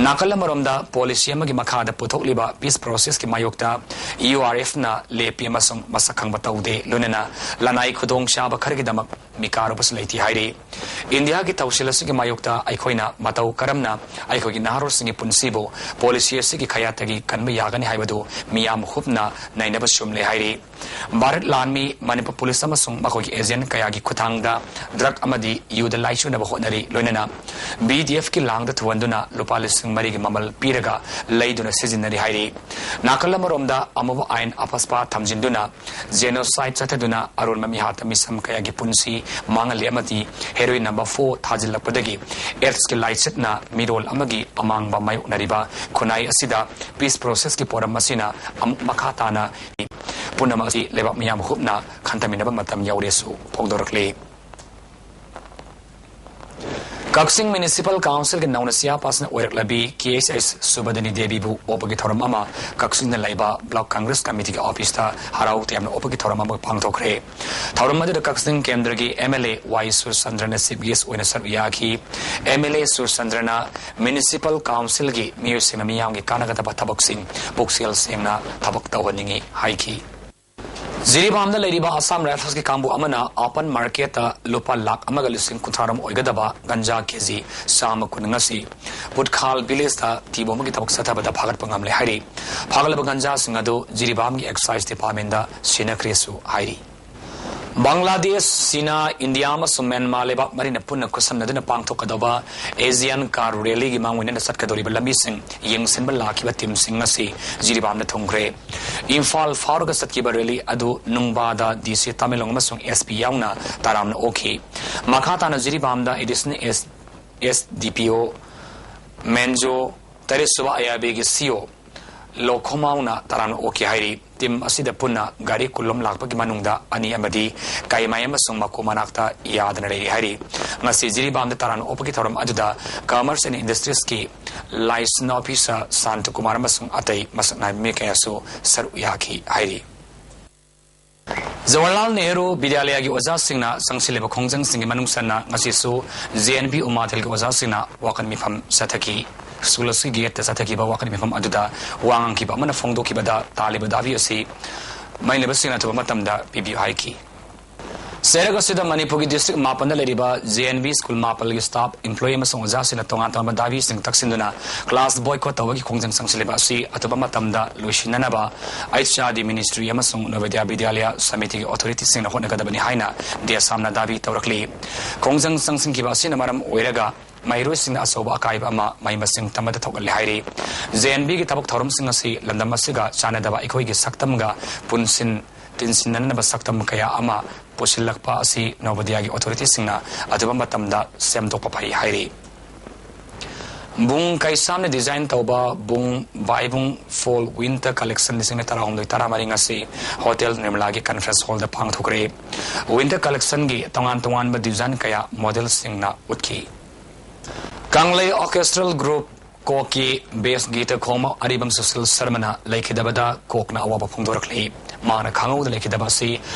ꯅꯥꯀꯜ ꯑꯃꯔꯣꯝꯗ policy ꯑꯃꯒꯤ ꯃꯈꯥꯗ ꯄꯨꯊꯣꯛꯂꯤꯕ peace processꯀꯤ ꯃꯥꯌꯣꯛꯇ URFꯅ ꯂꯦꯞꯄꯤ ꯑꯃꯁꯨꯡ ꯃꯁꯛ ꯈꯪꯕ ꯇꯧꯗꯦ, ꯂꯣꯏꯅꯅ ꯂꯅꯥꯏ ꯈꯨꯗꯣꯡꯆꯥꯕ ꯈꯔꯒꯤꯗꯃꯛ ꯃꯤꯀꯥꯔꯨꯕꯁꯨ ꯂꯩꯇꯦ ꯍꯥꯏꯔꯤ꯫ ꯏꯟꯗꯤꯌꯥꯒꯤ ꯊꯧꯁꯤꯜ ꯑꯁꯤꯒꯤ ꯃꯥꯌꯣꯛꯇ ꯑꯩꯈꯣꯏꯅ ꯃꯇꯧ ꯀꯔꯝꯅ ꯑꯩꯈꯣꯏꯒꯤ ꯅꯍꯥꯔꯣꯜꯁꯤꯡꯒꯤ ꯄꯨꯟꯁꯤꯕꯨ policy ꯑꯁꯤꯒꯤ ꯈꯌꯥꯠꯇꯒꯤ ꯀꯟꯕ ꯌꯥꯒꯅꯤ ꯍꯥꯏꯕꯗꯨ ꯃꯤꯌꯥꯝ ꯍꯨꯞꯅ ꯅꯩꯅꯕ ꯆꯨꯝꯂꯦ ꯍꯥꯏꯔꯤ꯫ ꯚꯥꯔꯠ ꯂꯥꯟꯃꯤ, ꯃꯅꯤꯄꯨꯔ ꯄꯨꯂꯤꯁ ꯑꯃꯁꯨꯡ ꯃꯈꯣꯏꯒꯤ agent ꯀꯌꯥꯒꯤ ꯈꯨꯠꯊꯥꯡꯗ drug ꯑꯃꯗꯤ ꯌꯨꯗ ꯂꯥꯏꯆꯨꯅꯕ ꯍꯣꯠꯅꯔꯤ, ꯂꯣꯏꯅꯅ BDFꯀꯤ ꯂꯥꯡꯗ ꯊꯨꯍꯟꯗꯨꯅ ꯂꯨꯄꯥ ꯂꯤꯁꯤꯡ ꯃꯔꯤꯒꯤ ꯃꯃꯜ ꯄꯤꯔꯒ ꯂꯩꯗꯨꯅ ꯁꯤꯖꯤꯟꯅꯔꯤ ꯍꯥꯏꯔꯤ꯫ ꯅꯥꯀꯜ ꯑꯃꯔꯣꯝꯗ ꯑꯃꯨꯕ ꯑꯥꯏꯟ ꯑꯐꯁꯄꯥ ꯊꯝꯖꯤꯟꯗꯨꯅ genocide ꯆꯠꯊꯗꯨꯅ ꯑꯔꯣꯟꯕ ꯃꯤꯍꯥꯠꯇ ꯃꯤꯁꯝ ꯀꯌꯥꯒꯤ ꯄꯨꯟꯁꯤ ꯃꯥꯡꯍꯜꯂꯤ ꯑꯃꯗꯤ heroin number four ꯊꯥꯖꯤꯜꯂꯛꯄꯗꯒꯤ AIDSꯀꯤ ꯂꯥꯏꯆꯠꯅ ꯃꯤꯔꯣꯜ ꯑꯃꯒꯤ ꯑꯃꯥꯡꯕ ꯃꯥꯌꯣꯛꯅꯔꯤꯕ ꯈꯨꯟꯅꯥꯏ ꯑꯁꯤꯗ peace processꯀꯤ ꯄꯣꯔꯝ ꯑꯁꯤꯅ ꯑꯃꯨꯛ ꯃꯈꯥ ꯇꯥꯅ ꯄꯨꯝꯅꯃꯛ ꯑꯁꯤ ꯂꯩꯕꯥꯛ ꯃꯤꯌꯥꯝ ꯍꯨꯞꯅ ꯈꯟꯊꯃꯤꯟꯅꯕ ꯃꯇꯝ ꯌꯧꯔꯦꯁꯨ ꯐꯣꯡꯗꯣꯔꯛꯂꯤ꯫ ꯀꯛꯆꯤꯡ Municipal Councilꯒꯤ ꯅꯧꯅ chairperson ꯑꯣꯏꯔꯛꯂꯕꯤ KHS ꯁꯨꯕꯗꯅꯤ ꯗꯦꯕꯤꯕꯨ ꯑꯣꯛꯄꯒꯤ ꯊꯧꯔꯝ ꯑꯃ ꯀꯛꯆꯤꯡꯗ ꯂꯩꯕ Block Congress Committeeꯒꯤ officeꯇ ꯍꯔꯥꯎ ꯇꯌꯥꯝꯅ ꯑꯣꯛꯄꯒꯤ ꯊꯧꯔꯝ ꯑꯃ ꯄꯥꯡꯊꯣꯛꯈ꯭ꯔꯦ꯫ ꯊꯧꯔꯝ ꯑꯗꯨꯗ ꯀꯛꯆꯤꯡ ꯀꯦꯟꯗ꯭ꯔꯒꯤ MLA ꯋꯥꯏ ꯁꯨꯔꯆꯟꯗ꯭ꯔꯅ chief guest ꯑꯣꯏꯅ ꯁꯔꯨꯛ ꯌꯥꯈꯤ꯫ MLA ꯁꯨꯔꯆꯟꯗ꯭ꯔꯅ Municipal Councilꯒꯤ ꯃꯤꯑꯣꯏꯁꯤꯡꯅ ꯃꯤꯌꯥꯝꯒꯤ ꯀꯥꯟꯅꯒꯗꯕ ꯊꯕꯛꯁꯤꯡ ꯄꯨꯛꯆꯦꯜ ꯁꯦꯡꯅ ꯊꯕꯛ ꯇꯧꯍꯟꯅꯤꯡꯏ ꯍꯥꯏꯈꯤ꯫ ꯖꯤꯔꯤꯕꯥꯝꯗ ꯂꯩꯔꯤꯕ Assam Riflesꯀꯤ ꯀꯥꯡꯕꯨ ꯑꯃꯅ open marketꯇ ꯂꯨꯄꯥ ꯂꯥꯈ ꯑꯃꯒ ꯂꯤꯁꯤꯡ ꯀꯨꯟꯊ꯭ꯔꯥ ꯔꯣꯝ ꯑꯣꯏꯒꯗꯕ ꯒꯟꯖꯥ ꯀꯦꯖꯤ ꯆꯥꯝꯃ ꯀꯨꯟ ꯉꯁꯤ ꯄꯨꯠꯈꯥꯜ villageꯇ ꯊꯤꯕ ꯑꯃꯒꯤ ꯊꯕꯛ ꯆꯠꯊꯕꯗ ꯐꯥꯒꯠꯄ ꯉꯝꯂꯦ ꯍꯥꯏꯔꯤ꯫ ꯐꯥꯒꯠꯂꯕ ꯒꯟꯖꯥꯁꯤꯡ ꯑꯗꯨ ꯖꯤꯔꯤꯕꯥꯝꯒꯤ excise departmentꯇ ꯁꯤꯟꯅꯈ꯭ꯔꯦꯁꯨ ꯍꯥꯏꯔꯤ꯫ ꯕꯪꯒ꯭ꯂꯥꯗꯦꯁ, ꯆꯤꯅꯥ, ꯏꯟꯗꯤꯌꯥ ꯑꯃꯁꯨꯡ ꯃ꯭ꯌꯥꯟꯃꯥꯔ ꯂꯩꯕꯥꯛ ꯃꯔꯤꯅ ꯄꯨꯟꯅ ꯈꯨꯠꯁꯝꯅꯗꯨꯅ ꯄꯥꯡꯊꯣꯛꯀꯗꯧꯕ Asian Car Rallyꯒꯤ ꯃꯥꯡꯑꯣꯏꯅꯅ ꯆꯠꯀꯗꯧꯔꯤꯕ ꯂꯝꯕꯤꯁꯤꯡ ꯌꯦꯡꯁꯤꯟꯕ ꯂꯥꯛꯈꯤꯕ teamꯁꯤꯡ ꯉꯁꯤ ꯖꯤꯔꯤꯕꯥꯝꯗ ꯊꯨꯡꯈ꯭ꯔꯦ꯫ ꯏꯝꯐꯥꯜ ꯐꯥꯎꯔꯒ ꯆꯠꯈꯤꯕ rally ꯑꯗꯨ ꯅꯨꯡꯕꯥꯗ DC ꯇꯃꯦꯡꯂꯣꯡ ꯑꯃꯁꯨꯡ SP ꯌꯥꯎꯅ ꯇꯔꯥꯝꯅ ꯑꯣꯛꯈꯤ꯫ ꯃꯈꯥ ꯇꯥꯅ ꯖꯤꯔꯤꯕꯥꯝꯗ Additional S ꯑꯦꯁ ꯗꯤ ꯄꯤ ꯑꯣ ꯃꯦꯟꯖꯣ, ꯇꯔꯦꯠꯁꯨꯕ ꯑꯥꯏ ꯑꯥꯔ ꯕꯤꯒꯤ ꯁꯤ ꯏ ꯑꯣ ꯂꯣꯈꯣꯃꯥꯎꯅ ꯇꯔꯥꯝꯅ ꯑꯣꯛꯈꯤ ꯍꯥꯏꯔꯤ꯫ ꯇꯤꯝ ꯑꯁꯤꯗ ꯄꯨꯟꯅ ꯒꯥꯔꯤ ꯀꯨꯟꯂꯣꯝ ꯂꯥꯛꯄꯒꯤ ꯃꯅꯨꯡꯗ ꯑꯅꯤ ꯑꯃꯗꯤ ꯀꯩꯃꯥꯏ ꯑꯃꯁꯨꯡ ꯃꯀꯨ ꯃꯅꯥꯛꯇ ꯌꯥꯗꯅ ꯂꯩꯔꯤ ꯍꯥꯏꯔꯤ꯫ ꯉꯁꯤ ꯖꯤꯔꯤꯕꯥꯝꯗ ꯇꯔꯥꯝꯅ ꯑꯣꯛꯄꯒꯤ ꯊꯧꯔꯝ ꯑꯗꯨꯗ Commerce and Industries ꯀꯤ Liaison Officer ꯁꯥꯟꯇ ꯀꯨꯃꯥꯔ ꯑꯃꯁꯨꯡ ꯑꯇꯩ ꯃꯁꯛ ꯅꯥꯏꯕ ꯃꯤꯑꯣꯏ ꯀꯌꯥꯁꯨ ꯁꯔꯨꯛ ꯌꯥꯈꯤ ꯍꯥꯏꯔꯤ꯫ ꯖꯋꯥꯍꯔꯂꯥꯜ ꯅꯦꯍꯔꯨ ꯕꯤꯗ꯭ꯌꯥꯂꯌꯥꯒꯤ ꯑꯣꯖꯥꯁꯤꯡꯅ ꯆꯪꯁꯤꯜꯂꯤꯕ ꯈꯣꯡꯖꯪꯁꯤꯡꯒꯤ ꯃꯅꯨꯡ ꯆꯟꯅ ꯉꯁꯤꯁꯨ ꯖꯦ ꯑꯦꯟ ꯕꯤ ꯎꯃꯥꯊꯦꯜꯒꯤ ꯑꯣꯖꯥꯁꯤꯡꯅ ꯋꯥꯀꯠ ꯃꯤꯐꯝ ꯆꯠꯊꯈꯤ꯫ ꯁ꯭ꯀꯨꯜ ꯑꯁꯤꯒꯤ ꯒꯦꯠꯇ ꯆꯠꯊꯈꯤꯕ ꯋꯥꯀꯠ ꯃꯤꯐꯝ ꯑꯗꯨꯗ ꯋꯥ ꯉꯥꯡꯈꯤꯕ ꯑꯃꯅ ꯐꯣꯡꯗꯣꯛꯈꯤꯕꯗ ꯇꯥꯜꯂꯤꯕ ꯗꯥꯕꯤ ꯑꯁꯤ ꯃꯩꯅꯕꯁꯤꯡꯅ ꯑꯊꯨꯕ ꯃꯇꯝꯗ ꯄꯤꯕꯤꯌꯨ ꯍꯥꯏꯈꯤ꯫ ꯆꯩꯔꯛ ꯑꯁꯤꯗ ꯃꯅꯤꯄꯨꯔꯒꯤ ꯗꯤꯁꯇ꯭ꯔꯤꯛ ꯃꯥꯄꯟꯗ ꯂꯩꯔꯤꯕ ꯖꯦ ꯑꯦꯟ ꯕꯤ ꯁ꯭ꯀꯨꯜ ꯃꯥꯄꯜꯒꯤ ꯁ꯭ꯇꯥꯐ, ꯏꯝꯄ꯭ꯂꯣꯌꯤ ꯑꯃꯁꯨꯡ ꯑꯣꯖꯥꯁꯤꯡꯅ ꯇꯣꯉꯥꯟ ꯇꯣꯉꯥꯟꯕ ꯗꯥꯕꯤꯁꯤꯡ ꯇꯛꯁꯤꯟꯗꯨꯅ ꯀ꯭ꯂꯥꯁ ꯕꯣꯏꯀꯣꯠ ꯇꯧꯕꯒꯤ ꯈꯣꯡꯖꯪ ꯆꯪꯁꯤꯜꯂꯤꯕ ꯑꯁꯤ ꯑꯊꯨꯕ ꯃꯇꯝꯗ ꯂꯣꯏꯁꯤꯟꯅꯅꯕ ꯑꯩꯆ ꯑꯥꯔ ꯗꯤ ꯃꯤꯅꯤꯁꯇ꯭ꯔꯤ ꯑꯃꯁꯨꯡ ꯅꯣꯕꯣꯗꯌꯥ ꯕꯤꯗ꯭ꯌꯥꯂꯌꯥ ꯁꯃꯤꯇꯤꯒꯤ ꯑꯣꯊꯣꯔꯤꯇꯤꯁꯤꯡꯅ ꯍꯣꯠꯅꯒꯗꯕꯅꯤ ꯍꯥꯏꯅ ꯗꯤ ꯑꯁꯥꯝꯅ ꯗꯥꯕꯤ ꯇꯧꯔꯛꯂꯤ꯫ ꯈꯣꯡꯖꯪ ꯆꯪꯁꯤꯟꯈꯤꯕ ꯑꯁꯤꯅ ꯃꯔꯝ ꯑꯣꯏꯔꯒ ꯃꯍꯩꯔꯣꯏꯁꯤꯡꯗ ꯑꯆꯧꯕ ꯑꯀꯥꯏꯕ ꯑꯃ ꯃꯍꯩ ꯃꯁꯤꯡ ꯇꯝꯕꯗ ꯊꯣꯛꯍꯜꯂꯦ ꯍꯥꯏꯔꯤ꯫ ꯖꯦ ꯑꯦꯟ ꯕꯤꯒꯤ ꯊꯕꯛ ꯊꯧꯔꯝꯁꯤꯡ ꯑꯁꯤ ꯂꯝꯗꯝ ꯑꯁꯤꯒ ꯆꯥꯟꯅꯗꯕ ꯑꯩꯈꯣꯏꯒꯤ ꯁꯛꯇꯝꯒ ꯄꯨꯟꯁꯤꯟ ꯇꯤꯟꯁꯤꯟꯅꯅꯕ ꯁꯛꯇꯝ ꯀꯌꯥ ꯑꯃ ꯄꯨꯁꯤꯜꯂꯛꯄ ꯑꯁꯤ ꯅꯣꯕꯣꯗꯤꯌꯥꯒꯤ ꯑꯣꯊꯣꯔꯤꯇꯤꯁꯤꯡꯅ ꯑꯊꯨꯕ ꯃꯇꯝꯗ ꯁꯦꯝꯗꯣꯛꯄ ꯐꯩ ꯍꯥꯏꯔꯤ꯫ ꯕꯨꯡ ꯀꯩꯁꯥꯝꯅ ꯗꯤꯖꯥꯏꯟ ꯇꯧꯕ ꯕꯨꯡ ꯕꯥꯏꯕꯨꯡ ꯐꯣꯜ ꯋꯤꯟꯇꯔ ꯀꯂꯦꯛꯁꯟ ꯂꯤꯁꯤꯡ ꯑꯅꯤ ꯇꯔꯥꯍꯨꯝꯗꯣꯏ ꯇꯔꯥꯃꯔꯤ ꯉꯁꯤ ꯍꯣꯇꯦꯜ ꯅꯤꯔꯃꯂꯥꯒꯤ ꯀꯟꯐ꯭ꯔꯦꯟꯁ ꯍꯣꯜꯗ ꯄꯥꯡꯊꯣꯛꯈ꯭ꯔꯦ꯫ ꯋꯤꯟꯇꯔ ꯀꯂꯦꯛꯁꯟꯒꯤ ꯇꯣꯉꯥꯟ ꯇꯣꯉꯥꯟꯕ ꯗꯤꯖꯥꯏꯟ ꯀꯌꯥ ꯃꯣꯗꯦꯜꯁꯤꯡꯅ ꯎꯠꯈꯤ꯫ ꯀꯪꯂꯩ ꯑꯣꯔꯀꯦꯁꯇ꯭ꯔꯦꯜ ꯒ꯭ꯔꯨꯞ ꯀꯣꯛꯀꯤ ꯕꯦꯁ ꯒꯤꯇꯥꯔ ꯈꯣꯡꯕ ꯑꯔꯤꯕꯝ ꯁꯨꯁꯤꯜ ꯁꯔꯃꯅ ꯂꯩꯈꯤꯗꯕꯗ ꯀꯣꯛꯅ ꯑꯋꯥꯕ ꯐꯣꯡꯗꯣꯔꯛꯂꯤ꯫ ꯃꯍꯥꯛꯅ ꯈꯪꯍꯧꯗ ꯂꯩꯈꯤꯗꯕ ꯑꯁꯤ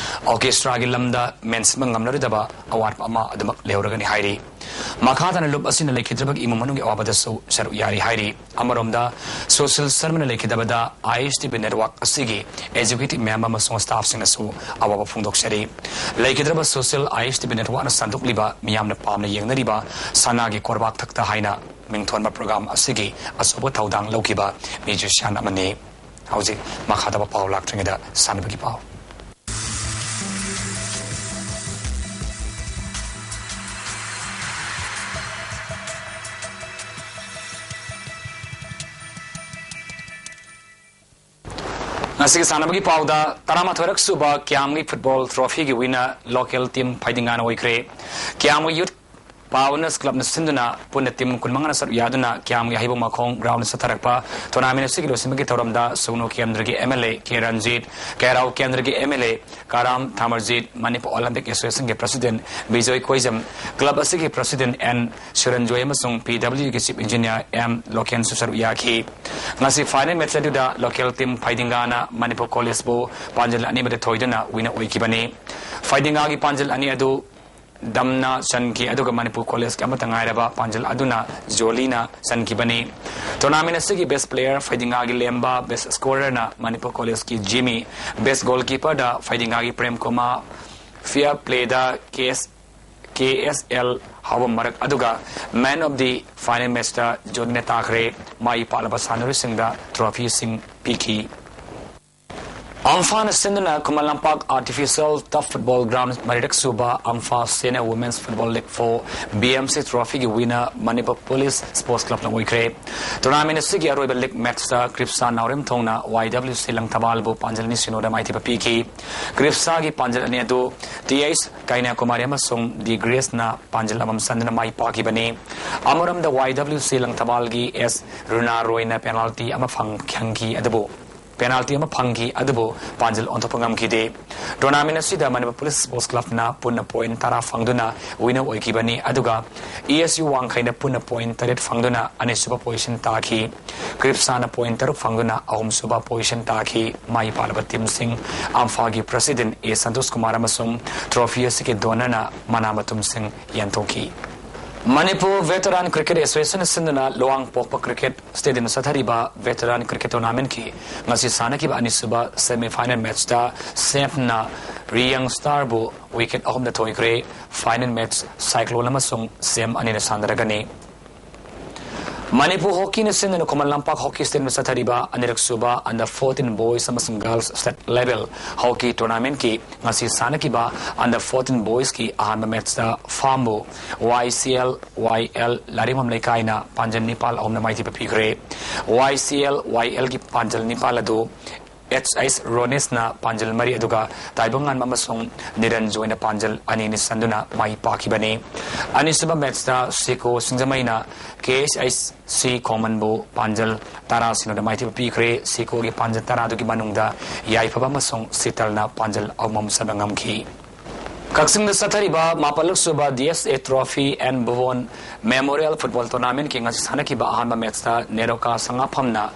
ꯑꯣꯔꯀꯦꯁꯇ꯭ꯔꯥꯒꯤ ꯂꯝꯗ ꯃꯦꯟꯁꯤꯟꯕ ꯉꯝꯂꯔꯣꯏꯗꯕ ꯑꯋꯥꯠꯄ ꯑꯃ ꯑꯗꯨꯃꯛ ꯂꯩꯍꯧꯔꯒꯅꯤ ꯍꯥꯏꯔꯤ꯫ ꯃꯈꯥ ꯇꯥꯅ ꯂꯨꯞ ꯑꯁꯤꯅ ꯂꯩꯈꯤꯗ꯭ꯔꯕꯒꯤ ꯏꯃꯨꯡ ꯃꯅꯨꯡꯒꯤ ꯑꯋꯥꯕꯗꯁꯨ ꯁꯔꯨꯛ ꯌꯥꯔꯤ ꯍꯥꯏꯔꯤ꯫ ꯑꯃꯔꯣꯝꯗ ꯁꯨꯁꯤꯜ ꯁꯔꯃꯅ ꯂꯩꯈꯤꯗꯕꯗ ꯑꯥꯏ ꯑꯦꯁ ꯇꯤ ꯚꯤ ꯅꯦꯠꯋꯥꯔꯛ ꯑꯁꯤꯒꯤ ꯑꯦꯛꯖꯤꯀ꯭ꯌꯨꯇꯤꯚ ꯃꯦꯝꯕꯔ ꯑꯃꯁꯨꯡ ꯁ꯭ꯇꯥꯐꯁꯤꯡꯅꯁꯨ ꯑꯋꯥꯕ ꯐꯣꯡꯗꯣꯛꯆꯔꯤ꯫ ꯂꯩꯈꯤꯗ꯭ꯔꯕ ꯁꯨꯁꯤꯜ ꯑꯥꯏ ꯑꯦꯁ ꯇꯤ ꯚꯤ ꯅꯦꯠꯋꯥꯔꯛꯅ ꯁꯟꯗꯣꯛꯂꯤꯕ ꯃꯤꯌꯥꯝꯅ ꯄꯥꯝꯅ ꯌꯦꯡꯅꯔꯤꯕ ꯁꯅꯥꯒꯤ ꯀꯣꯔꯕꯥꯛ ꯊꯛꯇ ꯍꯥꯏꯅ ꯃꯤꯡꯊꯣꯟꯕ ꯄ꯭ꯔꯣꯒ꯭ꯔꯥꯝ ꯑꯁꯤꯒꯤ ꯑꯆꯧꯕ ꯊꯧꯗꯥꯡ ꯂꯧꯈꯤꯕ ꯃ꯭ꯌꯨꯖꯤꯁꯤꯌꯥꯟ ꯑꯃꯅꯤ꯫ ꯍꯧꯖꯤꯛ ꯃꯈꯥ ꯇꯥꯕ ꯄꯥꯎ ꯂꯥꯛꯇ꯭ꯔꯤꯉꯩꯗ ꯁꯥꯟꯅꯕꯒꯤ ꯄꯥꯎ꯫ ꯉꯁꯤꯒꯤ ꯁꯥꯟꯅꯕꯒꯤ ꯄꯥꯎꯗ ꯇꯔꯥꯃꯥꯊꯣꯏꯔꯛ ꯁꯨꯕ ꯀ꯭ꯌꯥꯝꯒꯤ ꯐꯨꯠꯕꯣꯜ ꯇ꯭ꯔꯣꯐꯤꯒꯤ ꯋꯤꯟꯅꯔ ꯂꯣꯀꯦꯜ ꯇꯤꯝ ꯐꯩꯗꯤꯡꯒꯥꯅ ꯑꯣꯏꯈ꯭ꯔꯦ꯫ ꯀ꯭ꯌꯥꯝꯒꯤ ꯌꯨꯠ ꯄꯥꯎꯅꯁ ꯀ꯭ꯂꯕꯅ ꯁꯤꯟꯗꯨꯅ ꯄꯨꯟꯅ ꯇꯤꯝ ꯀꯨꯟꯃꯉꯥꯅ ꯁꯔꯨꯛ ꯌꯥꯗꯨꯅ ꯀ꯭ꯌꯥꯝꯒꯤ ꯍꯩꯕꯣꯡ ꯃꯈꯣꯡ ꯒ꯭ꯔꯥꯎꯟꯗ ꯆꯠꯊꯔꯛꯄ ꯇꯣꯔꯅꯥꯃꯦꯟ ꯑꯁꯤꯒꯤ ꯂꯣꯏꯁꯤꯟꯕꯒꯤ ꯊꯧꯔꯝꯗ ꯁꯨꯒꯅꯨ ꯀꯦꯟꯗ꯭ꯔꯒꯤ M L A K Ranjit, ꯀꯩꯔꯥꯎ ꯀꯦꯟꯗ꯭ꯔꯒꯤ M L A Karam Thamarjit, Manipur Olympic ꯑꯦꯁꯣꯁꯤꯌꯦꯁꯟꯒꯤ ꯄ꯭ꯔꯁꯤꯗꯦꯟ ꯕꯤꯖꯣꯏ ꯀꯣꯏꯖꯝ, ꯀ꯭ꯂꯕ ꯑꯁꯤꯒꯤ ꯄ꯭ꯔꯁꯤꯗꯦꯟ ꯑꯦꯟ ꯁꯨꯔꯟꯖꯣꯏ ꯑꯃꯁꯨꯡ ꯄꯤ ꯗꯕ꯭ꯂꯤꯎꯒꯤ ꯆꯤꯐ ꯏꯟꯖꯤꯅꯤꯌꯥꯔ ꯑꯦꯝ ꯂꯣꯀꯦꯟꯁꯨ ꯁꯔꯨꯛ ꯌꯥꯈꯤ꯫ ꯉꯁꯤ ꯐꯥꯏꯅꯦꯜ ꯃꯦꯆ ꯑꯗꯨꯗ ꯂꯣꯀꯦꯜ ꯇꯤꯝ ꯐꯩꯗꯤꯡꯒꯥꯅ ꯃꯅꯤꯄꯨꯔ ꯀꯣꯂꯦꯖꯄꯨ ꯄꯥꯟꯖꯜ ꯑꯅꯤ ꯑꯃꯗ ꯊꯣꯏꯗꯨꯅ ꯋꯤꯟꯅꯔ ꯑꯣꯏꯈꯤꯕꯅꯤ꯫ ꯐꯩꯗꯤꯡꯒꯥꯒꯤ ꯄꯥꯟꯖꯜ ꯑꯅꯤ ꯑꯗꯨ ꯗꯝꯅ ꯆꯟꯈꯤ, ꯑꯗꯨꯒ ꯃꯅꯤꯄꯨꯔ ꯀꯣꯂꯦꯖꯀꯤ ꯑꯃꯠꯇ ꯉꯥꯏꯔꯕ ꯄꯥꯟꯖꯜ ꯑꯗꯨꯅ ꯖꯣꯂꯤꯅ ꯆꯟꯈꯤꯕꯅꯤ꯫ ꯇꯣꯔꯅꯥꯃꯦꯟ ꯑꯁꯤꯒꯤ ꯕꯦꯁ ꯄ꯭ꯂꯦꯌꯔ ꯐꯩꯗꯤꯡꯒꯥꯒꯤ ꯂꯦꯝꯕ, ꯕꯦꯁ ꯁ꯭ꯀꯣꯔꯔꯅ ꯃꯅꯤꯄꯨꯔ ꯀꯣꯂꯦꯖꯀꯤ ꯖꯤꯃꯤ, ꯕꯦꯁ ꯒꯣꯜꯀꯤꯄꯔꯗ ꯐꯩꯗꯤꯡꯒꯥꯒꯤ ꯄ꯭ꯔꯦꯝ ꯀꯨꯃꯥꯔ, ꯐꯤꯌꯔ ꯄ꯭ꯂꯦꯗ ꯀꯦ ꯑꯦꯁ, ꯀꯦ ꯑꯦꯁ ꯑꯦꯜ ꯍꯥꯎꯕꯝ ꯃꯔꯛ, ꯑꯗꯨꯒ ꯃꯦꯟ ꯑꯣꯐ ꯗꯤ ꯐꯥꯏꯅꯦꯜ ꯃꯦꯆꯇ ꯖꯣꯂꯤꯅ ꯇꯥꯈ꯭ꯔꯦ꯫ ꯃꯥꯏ ꯄꯥꯛꯂꯕ ꯁꯥꯟꯅꯔꯣꯏꯁꯤꯡꯗ ꯇ꯭ꯔꯣꯐꯤꯁꯤꯡ ꯄꯤꯈꯤ꯫ ꯑꯝꯐꯥꯅ ꯁꯤꯟꯗꯨꯅ ꯈꯨꯃꯟ ꯂꯝꯄꯥꯛ ꯑꯥꯔꯇꯤꯐꯤꯁꯤꯌꯦꯜ ꯇꯔꯐ ꯐꯨꯠꯕꯣꯜ ꯒ꯭ꯔꯥꯎꯟ ꯃꯔꯤꯔꯛ ꯁꯨꯕ ꯑꯝꯐꯥ Senior Women's Football League for B M C ꯇ꯭ꯔꯣꯐꯤꯒꯤ ꯋꯤꯟꯅꯔ ꯃꯅꯤꯄꯨꯔ ꯄꯨꯂꯤꯁ ꯁ꯭ꯄꯣꯔꯠꯁ ꯀ꯭ꯂꯕꯅ ꯑꯣꯏꯈ꯭ꯔꯦ꯫ ꯇꯣꯔꯅꯥꯃꯦꯟ ꯑꯁꯤꯒꯤ ꯑꯔꯣꯏꯕ ꯂꯤꯒ ꯃꯦꯆꯇ ꯀ꯭ꯔꯤꯞꯁꯥ ꯅꯥꯎꯔꯦꯝꯊꯣꯡꯅ ꯋꯥꯏ ꯗꯕ꯭ꯂꯤꯎ ꯁꯤ ꯂꯪꯊꯕꯥꯜꯕꯨ ꯄꯥꯟꯖꯜ ꯑꯅꯤ ꯁꯤꯅꯣꯗ ꯃꯥꯏꯊꯤꯕ ꯄꯤꯈꯤ꯫ ꯀ꯭ꯔꯤꯞꯁꯥꯒꯤ ꯄꯥꯟꯖꯜ ꯑꯅꯤ ꯑꯗꯨ ꯇꯤ ꯑꯩꯆ ꯀꯩꯅ꯭ꯌꯥꯀꯨꯃꯥꯔꯤ ꯑꯃꯁꯨꯡ ꯗꯤ ꯒ꯭ꯔꯦꯁꯅ ꯄꯥꯟꯖꯜ ꯑꯃꯃꯝ ꯆꯟꯗꯨꯅ ꯃꯥꯏ ꯄꯥꯛꯈꯤꯕꯅꯤ꯫ ꯑꯃꯔꯣꯝꯗ ꯋꯥꯏ ꯗꯕ꯭ꯂꯤꯎ ꯁꯤ ꯂꯪꯊꯕꯥꯜꯒꯤ ꯑꯦꯁ ꯔꯨꯅꯥ ꯔꯣꯏꯅ ꯄꯦꯅꯥꯜꯇꯤ ꯑꯃ ꯐꯪ-, ꯐꯪꯈꯤ, ꯑꯗꯨꯕꯨ ꯄꯦꯅꯥꯜꯇꯤ ꯑꯃ ꯐꯪꯈꯤ, ꯑꯗꯨꯕꯨ ꯄꯥꯟꯖꯜ ꯑꯣꯟꯊꯣꯛꯄ ꯉꯝꯈꯤꯗꯦ꯫ ꯇꯣꯔꯅꯥꯃꯦꯟ ꯑꯁꯤꯗ ꯃꯅꯤꯄꯨꯔ ꯄꯨꯂꯤꯁ ꯁ꯭ꯄꯣꯔꯠꯁ ꯀ꯭ꯂꯕꯅ ꯄꯨꯟꯅ ꯄꯣꯏꯟ ꯇꯔꯥ ꯐꯪꯗꯨꯅ ꯋꯤꯟꯅꯔ ꯑꯣꯏꯈꯤꯕꯅꯤ, ꯑꯗꯨꯒ ꯏ ꯑꯦꯁ ꯌꯨ ꯋꯥꯡꯈꯩꯅ ꯄꯨꯟꯅ ꯄꯣꯏꯟ ꯇꯔꯦꯠ ꯐꯪꯗꯨꯅ ꯑꯅꯤꯁꯨꯕ ꯄꯣꯖꯤꯁꯟ ꯇꯥꯈꯤ꯫ ꯀ꯭ꯔꯤꯞꯁꯥꯅ ꯄꯣꯏꯟ ꯇꯔꯨꯛ ꯐꯪꯗꯨꯅ ꯑꯍꯨꯝꯁꯨꯕ ꯄꯣꯖꯤꯁꯟ ꯇꯥꯈꯤ꯫ ꯃꯥꯏ ꯄꯥꯛꯂꯕ ꯇꯤꯝꯁꯤꯡ ꯑꯝꯐꯥꯒꯤ ꯄ꯭ꯔꯁꯤꯗꯦꯟ ꯑꯦ ꯁꯟꯇꯣꯁ ꯀꯨꯃꯥꯔ ꯑꯃꯁꯨꯡ ꯇ꯭ꯔꯣꯐꯤ ꯑꯁꯤꯒꯤ ꯗꯣꯅꯔꯅ ꯃꯅꯥ ꯃꯊꯨꯝꯁꯤꯡ ꯌꯦꯟꯊꯣꯛꯈꯤ꯫ ꯃꯅꯤꯄꯨꯔ ꯚꯦꯇꯔꯥꯟ ꯀ꯭ꯔꯤꯀꯦꯠ ꯑꯦꯁꯣꯁꯤꯌꯦꯁꯟꯅ ꯁꯤꯟꯗꯨꯅ ꯂꯨꯋꯥꯡꯄꯣꯛꯄ ꯀ꯭ꯔꯤꯀꯦꯠ ꯁ꯭ꯇꯦꯗꯤꯌꯝꯗ ꯆꯠꯊꯔꯤꯕ ꯚꯦꯇꯔꯥꯟ ꯀ꯭ꯔꯤꯀꯦꯠ ꯇꯣꯔꯅꯥꯃꯦꯟꯠꯀꯤ ꯉꯁꯤ ꯁꯥꯟꯅꯈꯤꯕ ꯑꯅꯤꯁꯨꯕ ꯁꯦꯃꯤ ꯐꯥꯏꯅꯦꯜ ꯃꯦꯠꯆꯇ ꯁꯦꯐꯅ ꯔꯤꯌꯪ ꯁ꯭ꯇꯥꯔꯕꯨ ꯋꯤꯀꯦꯠ ꯑꯍꯨꯝꯗ ꯊꯣꯏꯈ꯭ꯔꯦ꯫ ꯐꯥꯏꯅꯦꯜ ꯃꯦꯠꯆ ꯁꯥꯏꯀ꯭ꯂꯣꯟ ꯑꯃꯁꯨꯡ ꯁꯦꯝ ꯑꯅꯤꯅ ꯁꯥꯟꯅꯔꯒꯅꯤ꯫ ꯃꯅꯤꯄꯨꯔ ꯍꯣꯀꯤꯅ ꯁꯤꯟꯗꯨꯅ ꯈꯨꯃꯟ ꯂꯝꯄꯥꯛ ꯍꯣꯀꯤ ꯁ꯭ꯇꯦꯗꯤꯌꯝꯗ ꯆꯠꯊꯔꯤꯕ ꯑꯅꯤꯔꯛ ꯁꯨꯕ ꯑꯟꯗꯔ ꯐꯣꯔꯇꯤꯟ ꯕꯣꯏꯁ ꯑꯃꯁꯨꯡ ꯒꯔꯜꯁ ꯁ꯭ꯇꯦꯠ ꯂꯦꯚꯦꯜ ꯍꯣꯀꯤ ꯇꯣꯔꯅꯥꯃꯦꯟꯠꯀꯤ ꯉꯁꯤ ꯁꯥꯟꯅꯈꯤꯕ ꯑꯟꯗꯔ ꯐꯣꯔꯇꯤꯟ ꯕꯣꯏꯁꯀꯤ ꯑꯍꯥꯟꯕ ꯃꯦꯠꯆꯇ ꯐꯥꯝꯕꯨ ꯋꯥꯏ ꯁꯤ ꯑꯦꯜ ꯋꯥꯏ ꯑꯦꯜ ꯂꯥꯏꯔꯦꯝꯕꯝ ꯂꯩꯀꯥꯏꯅ ꯄꯥꯟꯖꯜ ꯅꯤꯄꯥꯜ ꯑꯍꯨꯝꯅ ꯃꯥꯏꯊꯤꯕ ꯄꯤꯈ꯭ꯔꯦ꯫ ꯋꯥꯏ ꯁꯤ ꯑꯦꯜ ꯋꯥꯏ ꯑꯦꯜꯒꯤ ꯄꯥꯟꯖꯜ ꯅꯤꯄꯥꯜ ꯑꯗꯨ ꯑꯦꯆ ꯑꯩꯆ ꯔꯣꯅꯤꯁꯅ ꯄꯥꯟꯖꯜ ꯃꯔꯤ, ꯑꯗꯨꯒ ꯇꯥꯏꯕꯪꯉꯥꯟꯕ ꯑꯃꯁꯨꯡ ꯅꯤꯔꯟꯖꯣꯏꯅ ꯄꯥꯟꯖꯜ ꯑꯅꯤꯅꯤ ꯆꯟꯗꯨꯅ ꯃꯥꯏ ꯄꯥꯛꯈꯤꯕꯅꯤ꯫ ꯑꯅꯤꯁꯨꯕ ꯃꯦꯠꯁꯇ ꯁꯤꯀꯣ ꯁꯤꯡꯖꯃꯩꯅ ꯀꯦ ꯑꯦꯆ ꯑꯩꯆ ꯁꯤ ꯈꯣꯡꯃꯟꯕꯨ ꯄꯥꯟꯖꯜ ꯇꯔꯥ ꯁꯤꯅꯣꯗ ꯃꯥꯏꯊꯤꯕ ꯄꯤꯈ꯭ꯔꯦ꯫ ꯁꯤꯀꯣꯒꯤ ꯄꯥꯟꯖꯜ ꯇꯔꯥꯗꯨꯒꯤ ꯃꯅꯨꯡꯗ ꯌꯥꯏꯐꯕ ꯑꯃꯁꯨꯡ ꯁꯤꯇꯜꯅ ꯄꯥꯟꯖꯜ ꯑꯍꯨꯝ ꯑꯃ ꯆꯟꯕ ꯉꯝꯈꯤ꯫ ꯀꯛꯆꯤꯡꯗ ꯆꯠꯊꯔꯤꯕ ꯃꯥꯄꯜꯂꯛ ꯁꯨꯕ D S A Trophy N Bhubon Memorial Football ꯇꯣꯔꯅꯥꯃꯦꯟꯠꯀꯤ ꯉꯁꯤ ꯁꯥꯟꯅꯈꯤꯕ ꯑꯍꯥꯟꯕ ꯃꯦꯠꯁꯇ ꯅꯦꯔꯣꯀꯥ ꯁꯉꯥꯐꯝꯅ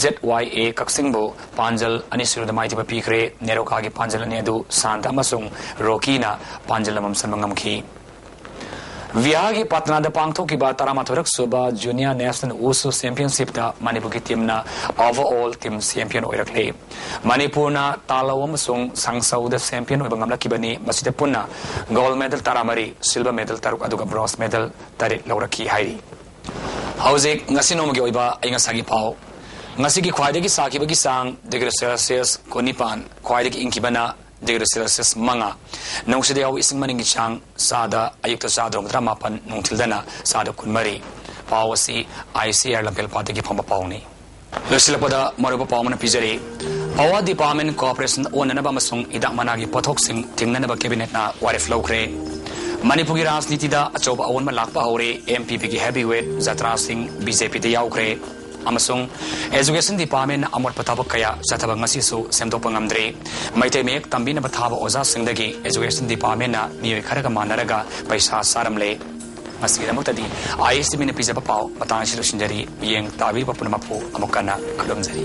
ꯖꯦꯠ ꯋꯥꯏ ꯑꯦ ꯀꯛꯆꯤꯡꯕꯨ ꯄꯥꯟꯖꯜ ꯑꯅꯤ ꯁꯤꯔꯣꯗ ꯃꯥꯏꯊꯤꯕ ꯄꯤꯈ꯭ꯔꯦ꯫ ꯅꯦꯔꯣꯀꯥꯒꯤ ꯄꯥꯟꯖꯜ ꯑꯅꯤ ꯑꯗꯨ ꯁꯥꯟꯇ ꯑꯃꯁꯨꯡ ꯔꯣꯀꯤꯅ ꯄꯥꯟꯖꯜ ꯑꯃꯃꯝ ꯆꯟꯕ ꯉꯝꯈꯤ꯫ ꯕꯤꯍꯥꯔꯒꯤ ꯄꯥꯠꯅꯥꯗ ꯄꯥꯡꯊꯣꯛꯈꯤꯕ ꯇꯔꯥꯃꯥꯊꯣꯏꯔꯛ ꯁꯨꯕ ꯖꯨꯅꯤꯌꯔ ꯅꯦꯁꯅꯦꯜ ꯋꯨꯁꯨ ꯆꯦꯝꯄꯤꯌꯟꯁꯤꯞꯇ ꯃꯅꯤꯄꯨꯔꯒꯤ ꯇꯤꯝꯅ ꯑꯣꯚꯔꯑꯣꯜ ꯇꯤꯝ ꯆꯦꯝꯄꯤꯌꯟ ꯑꯣꯏꯔꯛꯂꯦ꯫ ꯃꯅꯤꯄꯨꯔꯅ ꯇꯥꯂꯧ ꯑꯃꯁꯨꯡ ꯁꯥꯡꯁꯧꯗ ꯆꯦꯝꯄꯤꯌꯟ ꯑꯣꯏꯕ ꯉꯝꯂꯛꯈꯤꯕꯅꯤ꯫ ꯃꯁꯤꯗ ꯄꯨꯟꯅ ꯒꯣꯜꯗ ꯃꯦꯗꯜ ꯇꯔꯥꯃꯔꯤ, ꯁꯤꯜꯚꯔ ꯃꯦꯗꯜ ꯇꯔꯨꯛ, ꯑꯗꯨꯒ ꯕ꯭ꯔꯣꯟꯖ ꯃꯦꯗꯜ ꯇꯔꯦꯠ ꯂꯧꯔꯛꯈꯤ ꯍꯥꯏꯔꯤ꯫ ꯍꯧꯖꯤꯛ ꯉꯁꯤ ꯅꯣꯡꯃꯒꯤ ꯑꯣꯏꯕ ꯑꯏꯪ ꯑꯁꯥꯒꯤ ꯄꯥꯎ꯫ ꯉꯁꯤꯒꯤ ꯈ꯭ꯋꯥꯏꯗꯒꯤ ꯁꯥꯈꯤꯕꯒꯤ ꯆꯥꯡ ꯗꯤꯒ꯭ꯔꯤ ꯁꯦꯜꯁꯤꯌꯁ ꯀꯨꯟꯅꯤꯄꯥꯟ, ꯈ꯭ꯋꯥꯏꯗꯒꯤ ꯏꯪꯈꯤꯕꯅ ꯗꯤꯒ꯭ꯔꯤ ꯁꯦꯜꯁꯤꯌꯁ ꯃꯉꯥ, ꯅꯨꯡꯁꯤꯠꯇ ꯌꯥꯎꯕ ꯏꯁꯤꯡ ꯃꯅꯤꯟꯒꯤ ꯆꯥꯡ ꯆꯥꯗ, ꯑꯌꯨꯛꯇ ꯆꯥꯗ ꯇꯔꯥꯃꯥꯄꯟ, ꯅꯨꯡꯊꯤꯜꯗꯅ ꯆꯥꯗ ꯀꯨꯟꯃꯔꯤ꯫ ꯄꯥꯎ ꯑꯁꯤ ꯑꯥꯏ ꯁꯤ ꯑꯥꯔ ꯂꯝꯐꯦꯜꯄꯥꯠꯇꯒꯤ ꯐꯪꯕ ꯄꯥꯎꯅꯤ꯫ ꯂꯣꯏꯁꯤꯜꯂꯛꯄꯗ ꯃꯔꯨꯑꯣꯏꯕ ꯄꯥꯎ ꯑꯃꯅ ꯄꯤꯖꯔꯤ꯫ ꯄꯋꯥꯔ ꯗꯤꯄꯥꯔꯠꯃꯦꯟ ꯀꯣꯑꯣꯄꯔꯦꯁꯟ ꯑꯣꯟꯅꯅꯕ ꯑꯃꯁꯨꯡ ꯍꯤꯗꯥꯛ ꯃꯅꯥꯒꯤ ꯄꯣꯠꯊꯣꯛꯁꯤꯡ ꯊꯤꯡꯅꯅꯕ ꯀꯦꯕꯤꯅꯦꯠꯅ ꯋꯥꯔꯦꯞ ꯂꯧꯈ꯭ꯔꯦ꯫ ꯃꯅꯤꯄꯨꯔꯒꯤ ꯔꯥꯖꯅꯤꯇꯤꯗ ꯑꯆꯧꯕ ꯑꯑꯣꯟꯕ ꯂꯥꯛꯄ ꯍꯧꯔꯦ꯫ ꯑꯦꯝ ꯄꯤ ꯄꯤꯒꯤ ꯍꯦꯚꯤ ꯋꯦꯠ ꯖꯇ꯭ꯔꯥꯁꯤꯡ ꯕꯤ ꯖꯦ ꯄꯤꯗ ꯌꯥꯎꯈ꯭ꯔꯦ꯫ ꯑꯃꯁꯨꯡ ꯑꯦꯖꯨꯀꯦꯁꯟ ꯗꯤꯄꯥꯔꯠꯃꯦꯟꯅ ꯑꯃꯣꯠꯄ ꯊꯕꯛ ꯀꯌꯥ ꯆꯠꯊꯕ ꯉꯁꯤꯁꯨ ꯁꯦꯝꯗꯣꯛꯄ ꯉꯝꯗ꯭ꯔꯦ꯫ ꯃꯩꯇꯩ ꯃꯌꯦꯛ ꯇꯝꯕꯤꯅꯕ ꯊꯥꯕ ꯑꯣꯖꯥꯁꯤꯡꯗꯒꯤ ꯑꯦꯖꯨꯀꯦꯁꯟ ꯗꯤꯄꯥꯔꯠꯃꯦꯟꯅ ꯃꯤꯑꯣꯏ ꯈꯔꯒ ꯃꯥꯟꯅꯔꯒ ꯄꯩꯁꯥ ꯆꯥꯔꯝꯂꯦ꯫ ꯉꯁꯤꯒꯤꯗꯃꯛꯇꯗꯤ ꯑꯥꯏ ꯑꯦꯁ ꯇꯤ ꯚꯤꯅ ꯄꯤꯖꯕ ꯄꯥꯎ ꯃꯇꯥꯡ ꯑꯁꯤꯗ ꯂꯣꯏꯁꯤꯟꯖꯔꯤ꯫ ꯃꯤꯠꯌꯦꯡ ꯇꯥꯕꯤꯔꯤꯕ ꯄꯨꯝꯅꯃꯛꯄꯨ ꯑꯃꯨꯛ ꯍꯟꯅ ꯈꯨꯔꯨꯝꯖꯔꯤ꯫